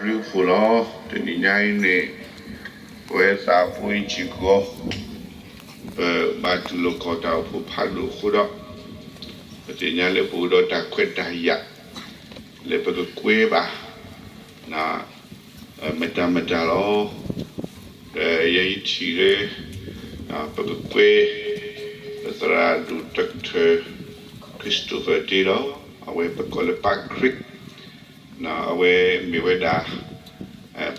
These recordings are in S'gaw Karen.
ဘျုးဖှိၣ်လီၤ. တနံၤညါအံၤန့ၣ် ပဝဲသးဖိအံၤစ့ၢ်ကီး ပဘၣ်တူၢ်လိာ်ကီၢ်တၢ်အိၣ်ဖှိၣ်ဖးဒိၣ်အဃိဒီး ပသ့ၣ်ညါလၢပအိၣ်ဒီးတၢ်ခွဲးတၢ်ယာ် လၢပကကွဲဘၣ် မတၤမတၤလီၤ. ဒီးယဲယထံၣ်လၢ ပကကွဲ ပသရၣ်ဒိၣ် Doctor Christopher တ့လီၤ. အဝဲပကိးလၢပၢ်ခရံာ် အဝဲမ့ၢ်ဝဲဒၣ်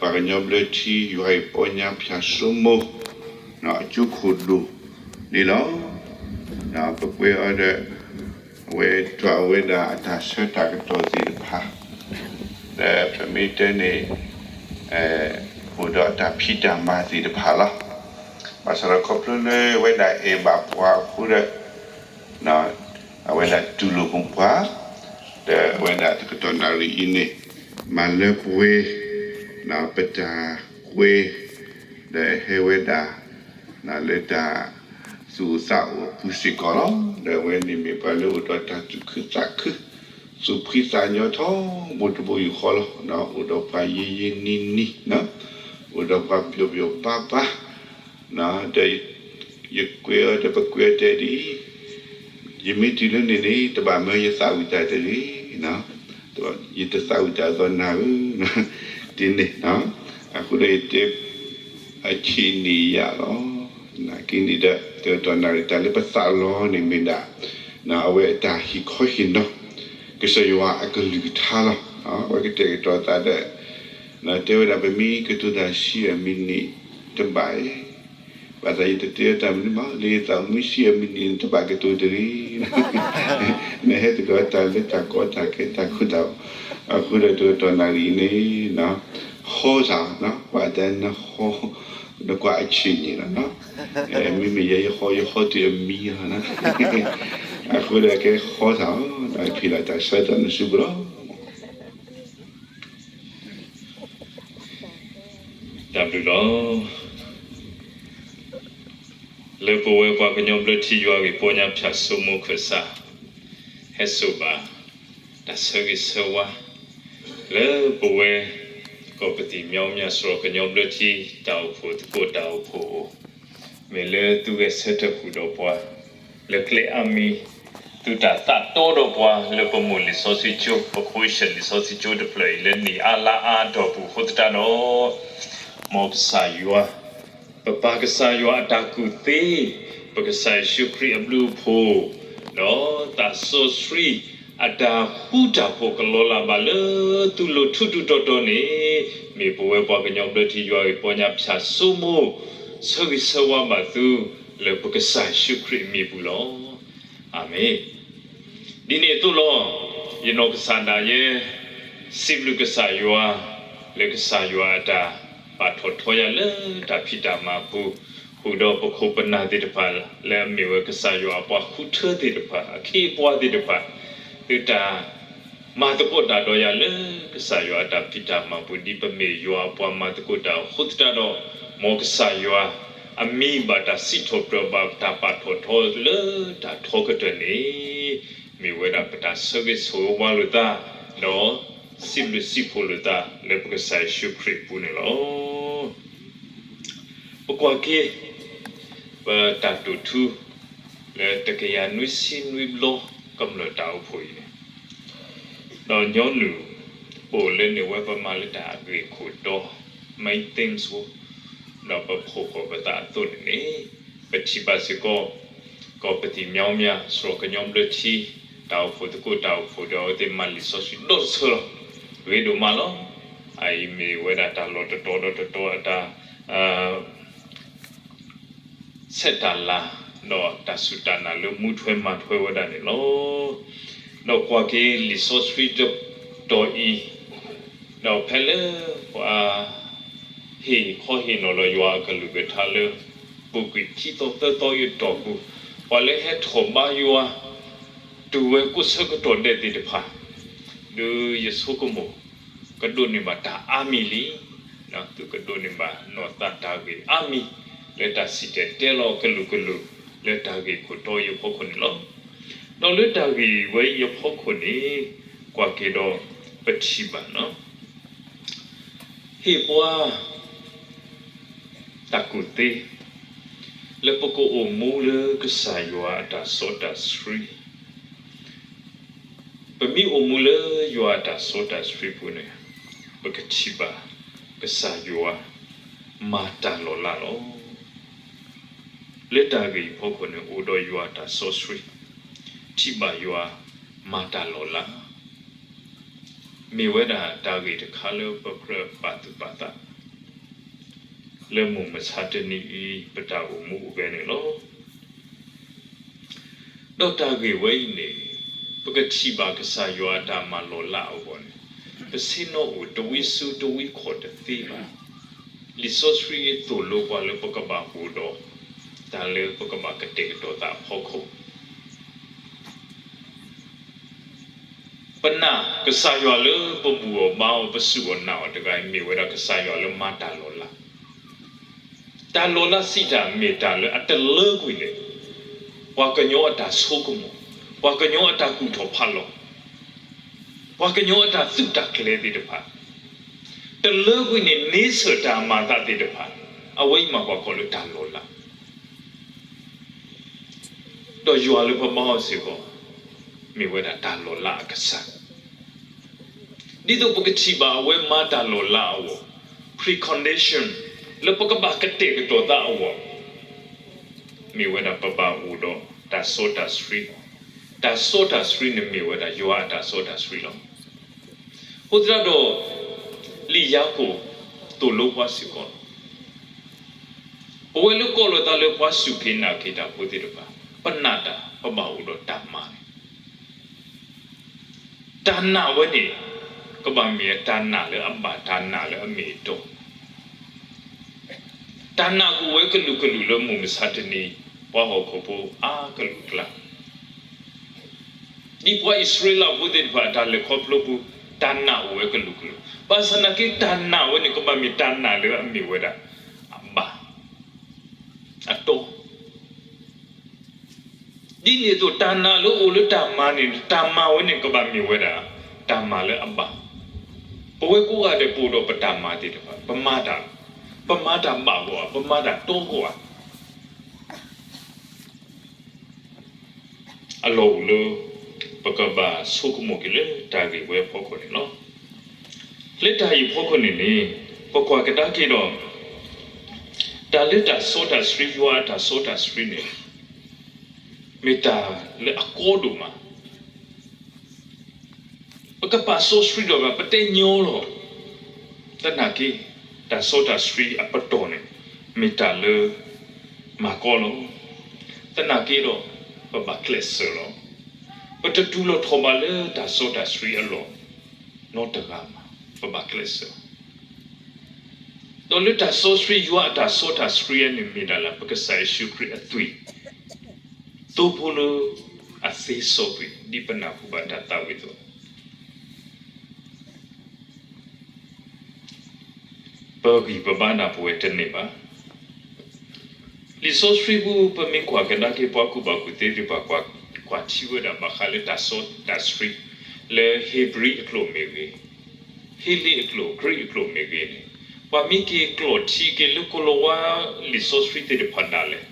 ပှၤကညီဘျၢထံ ယွၤအံၤပီညါဖၠၣ်စိမိၤ အကၠိခိၣ်ဒိၣ်န့ၣ်လီၤ. ပကွဲအီၤဒီး အဝဲဒွးဝဲဒၣ်အတၢ်ဆၢတၢ်ကတီၢ်သ့ၣ်တဖၣ် ဒီးပမ့ၢ်တဲန့ၣ် အိၣ်ဒီးအတၢ်ဖံးတၢ်မၤသ့ၣ်တဖၣ်လီၤ. ဘၣ်ဆၣ်ဒီးခီဖျိလၢအဝဲဒၣ်အဲၣ်ဘၣ်ပှၤအဃိဒီး အဝဲဒၣ်တူၢ်လိာ်ပှၤ ဒီးအဝဲဒၣ်တကတီၢ်နၣ်ရံၣ်အံၤန့ၣ် မၤလၢပှဲၤ ပတၢ်ကွဲ ဒီးဟဲဝဲဒၣ် လၢတၢ်သူၣ်အိၣ်သးအိၣ်အပူၤစ့ၢ်ကီးလီၤ. ဒီးအဝဲန့ၣ်မ့ၢ်ပှၤလၢအိၣ်ဒီးတၢ်သူၣ်ခုသးခု သူၣ်ဖှံသးညီထီဘိတဘိယူၢ်ဃီလီၤ. အိၣ်ဒီးပှၤယံာ်ယံာ်နံၤနံၤ အိၣ်ဒီးပှၤပျီၣ်ပျီၣ်ပါပါ ဒီးယကွဲအီၤဒီးပကွဲအီၤတဲဒ်အံၤ, ယမ့ၢ်တုၤလၢန့ၣ်န့ၣ် တဘၣ်မၢယသးဝံၣ်တၢ်တဂ့ၤ, ယတသးဝံၣ်တၢ်အသိးနၤဧၢ, ဒ်န့ၣ်, အဃိဒီးယတဲ အဆံးန့ၣ်ယၤလီၤ. နာ်က့န့ၣ်ဒီး တကတီၢ်နၣ်ရံၣ်တၢ်လၢပသးလီန့ၣ်မ့ၢ်ဒၣ် အဝဲအတၢ်ဟ့ၣ်ခီဟ့ၣ်နီၤ ကစၢ်ယွၤအကလုၢ်ကထါလီၤ. အဝဲကတဲာ်ကတီၤသးဒီး တဲဝဲဒၣ် ပမ့ၢ်ကတိၤတၢ်ဆံးအမံၤနံးတဘၣ်အံၤ, ဘၣ်ဆၣ်ယတတဲတၢ်မနုၤမး လၢယသးမုၢ်ဆံးအမံၤနံးတဘၣ်ကတိၤတဂ့ၤ နဟဲသကိးတၢ်လၢတၢ်ကီတၢ်ခဲတၢ်ခိၣ်တၢ်, အဃိဒီးတကတီၢ်နၣ်ရံၣ်အံၤန့ၣ် ဟီသး, ပှၤတဲနဟီ, နကွၢ်အဆံးန့ၣ်လီၤ. မ့မ့ၢ်ယဲယဟီ ယဟီတုၤအမံၤလီၤ. အဃိဒီးကဲဟီသးအီၤ ဒီးဖံးလီၤတၢ်ဆၢကတီၢ်နစုပူၤလီၤ. တၢ်ဘျုးလီၤ. လၢပဝဲပှၤကညီဘျၢထံယွၤဂ့ၢ်ပီညါဖၠၣ်စိမိၤခၢၣ်စး ဟဲစိာ်ဘၣ် တၢ်ဆၢဂ့ၤဆၢဝါ လၢပဝဲ ကီၢ်ပသံၣ်မၠီမၠၣ်စရီကညီဘျၢထံ တၢ်အိၣ်ဖှိၣ်သကိးတၢ်အိၣ်ဖှိၣ် မ့ၢ်လၢသုဂဲၤဆၢထၢၣ်ဃုာ်ဒီးပှၤ လၢကျဲအါမံၤ သုတၢ်သးတီဒီးပှၤ လၢပမိၢ်လံာ်စီဆှံကၠိ ပခိၣ်ဆၢၣ်လံာ်စီဆှံကၠိတဖျၢၣ်အံၤ လၢနံၣ်အါလါအါအတီၢ်ပူၤအဃိသတးဒီး မ်ကစၢ်ယွၤ ပပၢ်ကစၢ်ယွၤအတၢ်ကူၣ်သ့, ပကစၢ်ယ့ၣ်ၡူးခရံာ်အဘျုးအဖှိၣ်, ဒီးသးစီဆှံ အတၢ်ဃူတၢ်ဖိးကလီၤလးဘၣ်လၢသုလိၤထူတူၢ်တီတီန့ၣ်, မ့ၢ်ပဝဲပှၤကညီဘျၢထံယွၤဂ့ၢ်ပီညါဖၠၣ်စိမိၤ ဆၢဂ့ၤဆၢဝါဘၣ်သု လၢပကစၢ်ယ့ၣ်ၡူးခရံာ်အမံၤပူၤလီၤ. အၤမ့ၣ်. ဒ်န့ၣ်အသိးလီၤ. ယနီၢ်ကစၢ်ဒၣ်ယဲ စံးဘျုးကစၢ်ယွၤ လၢကစၢ်ယွၤအတၢ်ပာ်ထီၣ်ထီယၤလၢတၢ်ဖံးတၢ်မၤအပူၤ, ဃုာ်ဒီးပခိၣ်ပနၢ်သ့ၣ်တဖၣ် လၢအမ့ၢ်ဝဲကစၢ်ယွၤအပှၤဃုထၢသ့ၣ်တဖၣ် အခ့အပှၤသ့ၣ်တဖၣ်, သုတၢ် မၤသကိးတၢ်ဒီးယၤလၢကစၢ်ယွၤအတၢ်ဖံးတၢ်မၤပူၤ ဒ်ပမ့ၢ်ယွၤအပှၤမၤသကိးတၢ်အဃိသတးဒီး, မ်ကစၢ်ယွၤအမံၤဘၣ်တၢ်စံးထီၣ်ပတြၢၤဘၣ်တၢ်ပာ်ထီၣ်ထီလၢတၢ်ထီကတၢၢ်န့ၣ်, မ့ၢ်ဝဲဒၣ်ပတၢ်ဆၢဂ့ၤဆၢဝါလိာ်သး, ဒီးစံးဘျုးစံးဖှိၣ်လိာ်သးလၢပကစၢ်ယ့ၣ်ၡူးခရံာ်အပူၤန့ၣ်လီၤ. ပကွၢ်က့ၤ ပတၢ်တိာ်ထူ လၢတကယၤနွံဆံနွံဘျီ ကမျၢၢ်တၢ်အိၣ်ဖှိၣ်အံၤန့ၣ်, ဒီးညီနုၢ် ပအိၣ်လၢန့ၣ်ဝဲပမၤလၢတၢ်အဂ့ၢ်ခိၣ်တီ main themes ဖိ, ဒီးပဖီၣ်ဃာ်ပသးအသိးန့ၣ်န့ၣ်, ပထံၣ်ဘၣ်စ့ၢ်ကီး ကီၢ်ပသံၣ်မၠီမၠၣ် စရီကညီဘျၢထံ တၢ်အိၣ်ဖှိၣ်သကိးတၢ်အိၣ်ဖှိၣ်ဒီးအဝဲသ့ၣ်မၤလံာ်စီဆှံဒီတဆၢလီၤ. ဂ့ၤဒိၣ်မးလီၤ. အအံၤမ့ၢ်ဝဲဒၣ်တၢ်လီၢ်တတီၤဒီးတတီၤအတၢ် ဆဲးတၢ်လၤ, ဒီးတၢ်စူၢ်တၢ်နာ်လၢမူထွဲမၤထွဲဝဲဒၣ်န့ၣ်လီၤ. ဒီးကွၢ်က့ၤလံာ်စီဆှံတတီၤအံၤ, ဒီးဖဲလၢပှၤ ဟ့ၣ်ခီဟ့ၣ်နီၤလီၤယွၤအကလုၢ်ကထါလၢ ပူၤကွံာ်ခံသီသၢသီအံၤအတီၢ်ပူၤ, ပှၤလၢဟဲထီၣ်ဘါယွၤ တုၤဝဲကိးဆၢကတီၢ်ဒဲးသ့ၣ်တဖၣ်, ဒီးယဆိကမိၣ် ကဒိးန့ၢ်ဘၣ်တၢ်အါမံၤလံ. သုကဒိးန့ၢ်ဘၣ်နီၢ်သးတၢ်ဂ့ၢ်အါမံၤ လၢတၢ်စံၣ်တဲၤတဲလီၤကလုာ်ကလုာ် လၢတၢ်ဂ့ၢ်ခိၣ်တီအံၤအဖီခိၣ်န့ၣ်လီၤ. ဒီးလၢတၢ်ဂ့ၢ်ဝဲအံၤအဖီခိၣ်န့ၣ် ကွၢ်က့ၤဒီးပထံၣ်ဘၣ်နီၤ ဟ့ၣ်ပှၤ တၢ်ကူၣ်သ့ လၢပကအိၣ်မူလၢကစၢ်ယွၤအတၢ်စီတၢ်ဆှံ, ပမ့ၢ်အိၣ်မူလၢယွၤအတၢ်စီတၢ်ဆှံပူၤန့ၣ်, ပကထံၣ်ဘၣ်ကစၢ်ယွၤမၤတၢ်လီၤလးလီၤ. လၢတၢ်ဂ့ၢ်အံၤအဖီခိၣ်န့ၣ် အိၣ်ဒီးယွၤအတၢ်စီဆှံ, ထံၣ်ဘၣ်ယွၤမၤတၢ်လီၤလး မ့ၢ်ဝဲဒၣ်တၢ်ဂ့ၢ်တခါလၢပကြၢးပာ်သူၣ်ပာ်သး လၢမုၢ်မဆါတနံၤအံၤ ပတၢ်အိၣ်မူအိၣ်ဂဲၤန့ၣ်လီၤ. ဒီးတၢ်ဂ့ၢ်ဝဲအံၤန့ၣ် ပကထံၣ်ဘၣ်ကစၢ်ယွၤအတၢ်မၤလီၤလးအဂီၢ်န့ၣ်, ပဆ့ၣ်နီၤအိၣ်တဝံစိတဝံခီၣ်တသ့ဘၣ်. လံာ်စီဆှံသိၣ်လိပှၤလၢပကဘၣ်အိၣ်ဒီး တၢ်လၢပကဘၣ်ကတဲာ်ကတီၤသးအဖီခိၣ် ပနာ်ကစၢ်ယွၤလၢပဘူၣ်အီၤဘါအီၤ ပစူၢ်အီၤနာ်အီၤတဂၤအံၤ မ့ၢ်ဝဲဒၣ်ကစၢ်ယွၤလၢမၤတၢ်လီၤလး. တၢ်လီၤလးစံးတၢ်မ့ၢ်တၢ်လၢအတလၢကွံာ်လၢ ပှၤကညီအတၢ်ဆိကမိၣ်, ပှၤကညီအတၢ်ကူၣ်ထီၣ်ဖးလီၤ, ပှၤကညီအတၢ်သုးတၢ်ကျဲၤသ့ၣ်တဖၣ်, တလၢကွံာ်န့ၣ် န့ဆၢၣ်တၢ်မၤသးသ့ၣ်တဖၣ်, အဝဲအံၤမၤပှၤကိးလၢတၢ်လီၤလး ဒီးယွၤလၢပဘါအီၤစ့ၢ်ကီး မ့ၢ်ဝဲဒၣ်တၢ်လီၤလးအကစၢ်. ဒ်သိးပကထံၣ်ဘၣ်အဝဲမၤတၢ်လီၤလးအဂီၢ်, precondition လၢပကဘၣ်ကတဲာ်ကတီၤသးအဂီၢ်, မ့ၢ်ဝဲဒၣ်ပဘၣ်အိၣ်ဒီးတၢ်စီတၢ်ဆှံ, တၢ်စီတၢ်ဆှံန့ၣ်မ့ၢ်ဝဲဒၣ်ယွၤအတၢ်စီတၢ်ဆှံလီၤ. အဃိသတးဒီး လံာ်ယၤကိာ်သိၣ်လိပှၤစ့ၢ်ကီး ပဝဲလၢကိးလိာ်သးလၢပှၤစူၢ်က့ၤနာ်က့ၤတၢ်ဖိသ့ၣ်တဖၣ်, ပနာ်တၢ် ပဘၣ်အိၣ်ဒီးတၢ်မၤန့ၣ်, တၢ်နာ်ဝဲန့ၣ် ကဘၣ်မ့ၢ်တၢ်နာ်လၢအဘၣ် တၢ်နာ်လၢအမ့ၢ်အတီ, တၢ်နာ်ကအိၣ်ဝဲကလုာ်ကလုာ်လၢမုၢ်မဆါတနံၤ ပှၤဟီၣ်ခိၣ်ဖိအါကလုာ်အကျါ ဒ်ပှၤအံၣ်စရ့လးဖိသ့ၣ်တဖၣ်အတၢ်လဲၤခီဖျိပူၤ, တၢ်နာ်အိၣ်ဝဲကလုာ်ကလုာ်, ဘၣ်ဆၣ်သနာ်က့တၢ်နာ်ဝဲန့ၣ် ကဘၣ်မ့ၢ်တၢ်နာ်လၢအမ့ၢ်ဝဲဒၣ် အဘၣ် အတီ, ဒ်န့ၣ်အသိးတၢ်နာ်လၢအိၣ်လၢတၢ်မၤန့ၣ် တၢ်မၤဝဲန့ၣ်ကဘၣ်မ့ၢ်ဝဲဒၣ် တၢ်မၤလၢအဘၣ်, ပဝဲကိးဂၤဒဲးပအိၣ်ဒီးပတၢ်မၤသ့ၣ်တဖၣ် ပမၤတၢ်, ပမၤတၢ်ဘၣ်ဂီၢ်ဧါ, ပမၤတၢ်တီဂီၢ်ဧါ အလီၢ်အိၣ်လၢ ပကဘၣ်ဆိကမိၣ်က့ၤလၢတၢ်ဂ့ၢ်ဝဲအဖီခိၣ်န့ၣ်လီၤ. လၢတၢ်အံၤအဖီခိၣ်န့ၣ်န့ၣ် ပကွၢ်ကဒါက့ၤဒီး တၢ်လၢတၢ်စီတၢ်ဆှံ ယွၤအတၢ်စီတၢ်ဆှံန့ၣ် မ့ၢ်တၢ်လၢအကီဒိၣ်မး ပကပာ်စီဆှံဒီးပတဲညီလီၤ. သနာ်က့ တၢ်စီတၢ်ဆှံအပတီၢ်န့ၣ် မ့ၢ်တၢ်လၢမၤကီလီၤ. သနာ်က့ဒီး ပဘၣ်ကျဲးစၢးလီၤ. ပတတူၢ်လိာ်ထီၣ်ဘၣ်လၢတၢ်စီတၢ်ဆှံအလီၢ်နီတဂၤမး, ပဘၣ်ကျဲးစၢး ဒီးလၢတၢ်စီဆှံ ယွၤအတၢ်စီတၢ်ဆှံအံၤန့ၣ် မ့ၢ်ဒၣ်လၢပကစၢ်ယ့ၣ်ၡူးခရံာ်အသွံၣ်, သိဖိလၢအသ့စီကွံာ် ဒ်ပနၢ်ဟူဘၣ်တၢ်သးဝံၣ်အသိး ပဂံၢ်ပဘါဒၣ်ပဝဲတန့ၢ်ဘၣ်. လံာ်စီဆှံပူၤ ပမ့ၢ်ကွၢ်ကဒါက့ၤ ပှၤကူၣ်ဘၣ်ကူၣ်သ့သ့ၣ်တဖၣ် ကွၢ်ထံဝဲဒၣ်ဘၣ်ဃးလၢတၢ်စီတၢ်ဆှံ လၢဧ့ၤဘြံၤအကျိာ်မ့ၢ်ဂ့ၤ, ဟ့လ့အကျိာ် ကရံးအကျိာ်မ့ၢ်ဂ့ၤန့ၣ်, ပှၤမ့ၢ်က့ၤကျိာ်ထံက့ၤလၢကိၤလၤဝါလံာ်စီဆှံသ့ၣ်တဖၣ်ဒၣ်လဲာ်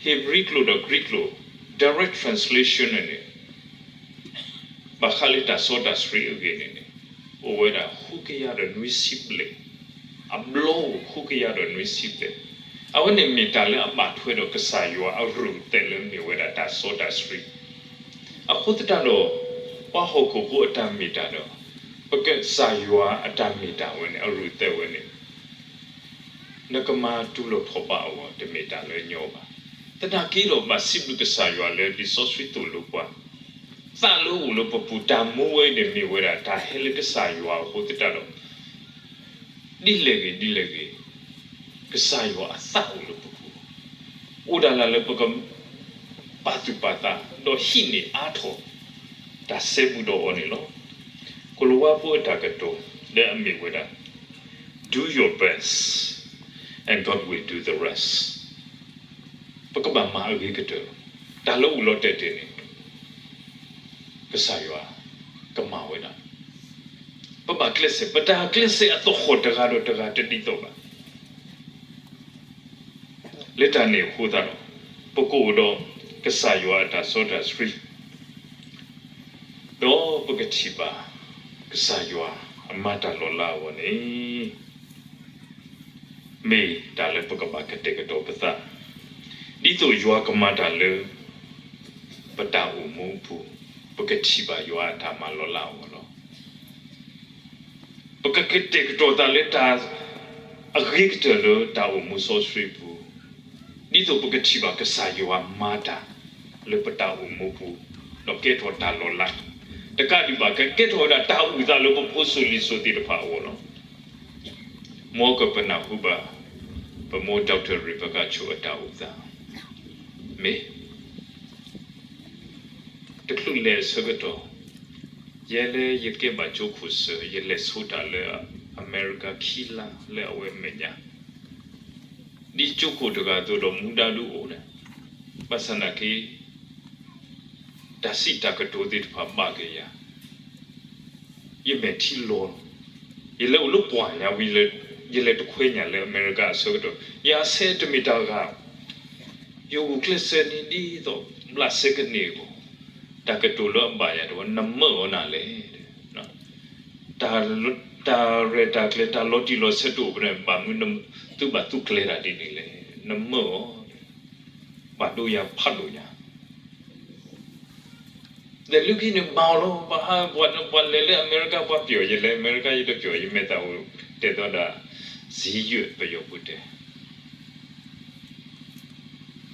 ဧ့ၤဘြံၤကျိာ်ဒီးကရံးကျိာ် direct translation န့ၣ်န့ၣ် ဘၣ်ဃးလၢတၢ်စီတၢ်ဆှံအဂ့ၢ်န့ၣ်န့ၣ် အိၣ်ဝဲဒၣ်ဃုကယၤဒီးနွံဆံဘျဲၣ်, အဘျီအိၣ်ဃုကယၤဒီးနွံဆံဘျဲၣ်, အဝဲန့ၣ်မ့ၢ်တၢ်လၢအဘၣ်ထွဲဒီးကစၢ်ယွၤအရူၢ်အသဲးလၢမ့ၢ်ဝဲဒၣ်တၢ်စီတၢ်ဆှံ အဃိသတးဒီး ပှၤဟီၣ်ခိၣ်ဖိအတၢ်မ့ၢ်တၢ်ဒီး ပကစၢ်ယွၤအတၢ်မ့ၢ်တၢ်ဝဲန့ၣ် အရူၢ်အသဲးဝဲန့ၣ် နကမၤတူၢ်လိာ်ထီၣ်ဘၣ်အဂီၢ် တမ့ၢ်တၢ်လၢညီဘၣ်. သနာ်က့ဒီး ဘၣ်စံးဘျုးကစၢ်ယွၤလၢလံာ်စီဆှံသိၣ်လိပှၤ, သးလၢအအိၣ်လၢပပူၤ တၢ်မူဝဲအံၤန့ၣ် မ့ၢ်ဝဲဒၣ်တၢ်ဟဲလၢကစၢ်ယွၤအဃိသတးဒီး ဒ်လဲၣ်ဂ့ၤဒ်လဲၣ်ဂ့ၤ, ကစၢ်ယွၤအသးအိၣ်လၢပပူၤ, အိၣ်ဒၣ်လၢ်လၢပက ပာ်သူၣ်ပာ်သး ဒီးဟံးန့ၢ်အါထီၣ် တၢ်စဲဘူးဒီးအီၤန့ၣ်လီၤ. ကိၤလၤဝါဖိအတၢ်ကတိၤ လၢအမ့ၢ်ဝဲဒၣ် Do your best and God will do the rest. ပကဘၣ်မၤအဂ့ၤကတၢၢ်လီၤ. တၢ်လၢအိၣ်လီၤတဲာ်တဲာ်န့ၣ် ကစၢ်ယွၤကမၤဝဲဒၣ် ပဘၣ်ကျဲးစၢး, ပတၢ်ကျဲးစၢးအသဟီၣ်တဂၤဒီးတဂၤတဒ်သိးဘၣ်. လၢတၢ်န့ၣ်အဃိသတးဒီး, ပကအိၣ်ဒီးကစၢ်ယွၤအတၢ်စီတၢ်ဆှံ, ဒီးပကထံၣ်ဘၣ်ကစၢ်ယွၤအမၤတၢ်လီၤလးအဂီၢ်န့ၣ် မ့ၢ်တၢ်လၢပကဘၣ်ကတဲာ်ကတီၤပသး, ဒ်သိးယွၤကမၤတၢ်လၢပတၢ်အိၣ်မူအပူၤ, ပကထံၣ်ဘၣ်ယွၤအတၢ်မၤလီၤလးအဂီၢ်လီၤ. ပကကတဲာ်ကတီၤသးလၢတၢ်အဂ့ၤကတၢၢ်လၢတၢ်အိၣ်မူစီဆှံအပူၤ, ဒ်သိးပကထံၣ်ဘၣ်ကစၢ်ယွၤမၤတၢ်လၢပတၢ်အိၣ်မူပူၤ, ဒီးကဲထီၣ်တၢ်လီၤလး, တကးဒံးဘၣ် ကကဲထီၣ်ဝဲဒၣ်တၢ်အုၣ်သးလၢပဖိစိၤလံၤစိၤသ့ၣ်တဖၣ်အဂီၢ်လီၤ. မ်ကပနၢ်ဟူဘၣ် ပမိၢ် Doctor Rebecca Cho အတၢ်အိၣ်သး, မ့ၢ် တချုးလဲၤအဆၢကတီၢ်, ယဲလၢယကဲဘၣ်ကၠိခိၣ်စၢၤ ယလဲၤဆိတၢ်လၢအမဲရကၤခံလါလၢအဝဲအမဲာ်ညါ, ဒ်ကၠိခိၣ်တဂၤအသိးဒီးမူဒါဒုအိၣ်န့ၣ်, ဘၣ်ဆၣ်သနာ်က့ တၢ်စံးတၢ်ကတိၤသ့ၣ်တဖၣ်ဘၣ်က့ၤယၤ ယမဲာ်ထံလီၤလီၤ. ယလဲၤအိၣ်လၢပှၢ်ညါဝံၤလၢ ယလဲၤတခွဲညါလၢအမဲရကၤအဆၢကတီၢ် ယၤဆဲးတမ့ၢ်တၢ်ဂၤ, ယဂုာ်ကျဲးစၢးန့ၣ်ဒ်သိးဘျးစဲကန့ၢ်အဂီၢ်, တၢ်ကတိၤလၢအဘၣ်ယၤတဝဲ နမၢၢ်အီၤနၤလဲၣ်, တၢ်ရဲၣ်တၢ်ကျဲၤ တၢ်လီၤတံၢ်လီၤဆဲးတအိၣ်ဖဲန့ၣ် ဘၣ်မနုၤသုဘၣ်သူကျဲၤတၢ်ဒ်န့ၣ်လဲၣ်, နမၢၢ်အီၤ, ဘၣ်ဒိယၤဖးဒိၣ်ညါ ဒီးလၢခံန့ၣ်မၤအီၤလီၤ, ပှၤလဲၤလၢအမဲရကၤ ပှၤပျီၣ် ယလဲၤအမဲရကၤ ယတပျီၣ် ယမဲာ်သၣ်အိၣ်တဲာ်သီဒၣ် စံယွဲၣ် ပယီၤပူၤတဲာ်,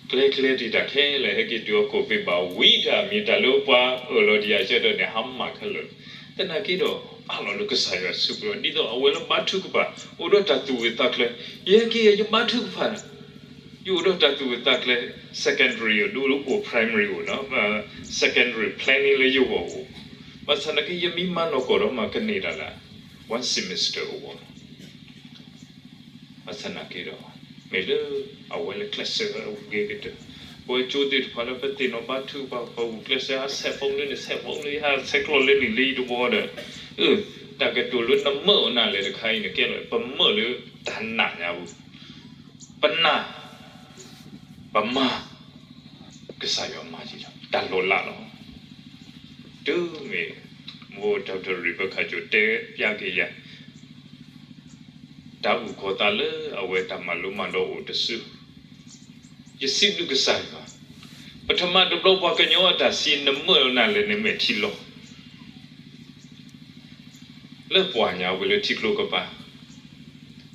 ကျဲကျဲဒံးတၢ်ခဲလၢာ် ဟဲက့ၤတုၤအီၤ ကိးဖ့ဘၣ်ဝံၤတၢ်မံၤ တၢ်လၢပှၤအၢၣ်လီၤဒံးအဆၢကတီၢ်န့ၣ် ဟါမၢ်ခဲလၢာ်, သနာ်က့ဒီး အးလီၤလၢကစၢ်ယွၤစုပူၤလီၤ. ဒ်သိးအဝဲလၢဘါထုကဖၣ် အိၣ်ဒီးတၢ်သူၣ်ဝံၣ်သးကျၢၤ, ယဲက့ၤယဘါထုကဖၣ် ယအိၣ်ဒီးတၢ်သူၣ်ဝံၣ်သးကျၢၤ secondary အိၣ် ဒ်အိၣ် primary အိၣ်နီၤ, secondary planning လၢယဂီၢ်အိၣ်, ဘၣ်ဆၣ်သနာ်က့ ယမ့ၢ်မၤနီၢ်ကီၢ်ဒီးမၤကန့ၢ်တၢ်လၢ one semester အဂီၢ်လီၤ. ဘၣ်ဆၣ်သနာ်က့ဒီး မ့ၢ်လၢအဝဲလၢကျဲးစၢးအဂ့ၤကတၢၢ်, ပဝဲကၠိသ့ၣ်တဖၣ်လၢပသ့ၣ်နီၣ်ဘါထုကဖၣ် ပဂုာ်ကျဲးစၢး ဟးဆဲးဖိလၢန့ၣ် ဆဲးဖိလၢ ဟးဆဲးကျိးလၢန့ၣ်လၢယတဘီဒီး, အၢ တၢ်ကတိၤလၢနမၢၢ်အီၤနၤလဲၣ်တခါအံၤန့ၣ် ကဲလီၤ ပမၢၢ်လၢတၢ်နာ်ညါပူၤ, ပနာ် ပမၤ ကစၢ်ယွၤမၤယံၤလီၤ တၢ်လီၤလးလီၤ. တုၤမ့ၢ် မိၢ် Doctor Rebecca Cho တဲပျးက့ၤယၤ တၢ်အုၣ်ကီၤသးလၢအဝဲတၢ်မၤလိမၤဒိးအိၣ်တစု, ယစံးဘျုးကစၢ်ယွၤ, ပထမတဘျီပှၤကညီအတၢ်စံး နမၢၢ်နၤလဲၣ်န့ၣ်မဲာ်ထံလီၤ လၢပှၢ်ညါဝံၤလၢထံကျိကပၤ,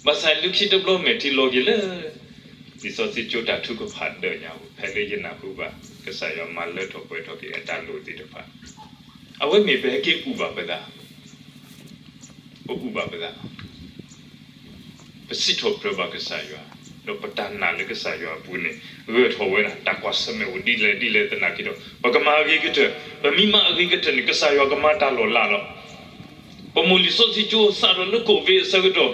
ဘၣ်ဆၣ်လၢခံတဘျီမဲာ်ထံလီၤက့ၤလၢ လံာ်စီဆှံကၠိတၢ်ထုကဖၣ်ဒၢးညါပူၤ ဖဲလၢယနၢ်ဟူဘၣ် ကစၢ်ယွၤမၤလၢထီၣ်ပှဲၤထီၣ်က့ၤအတၢ်လိၣ်သ့ၣ်တဖၣ်, အဝဲမ့ၢ်ပဟဲက့ၤအုၣ်ဘၣ်ပသး, ပအုၣ်ဘၣ်ပသး ပစံးထီၣ်ပတြၢၤဘၣ်ကစၢ်ယွၤ, ဒီးပတၢ်နာ်လၢကစၢ်ယွၤအပူၤန့ၣ် ဂၢၢ်ထီၣ်ဝဲဒၣ် တၢ်ကွၢ်ဆၢၣ်မဲာ်အိၣ်ဒ်လဲၣ်ဒ်လဲၣ်သနာ်က့ဒီး ပကမၤအဂ့ၤကတၢၢ်, ပမ့ၢ်မၤအဂ့ၤကတၢၢ်န့ၣ် ကစၢ်ယွၤကမၤတၢ်လီၤလးလီၤ. ပမိၢ်လံာ်စီဆှံကၠိစးထီၣ်လၢ COVID အဆၢကတီၢ်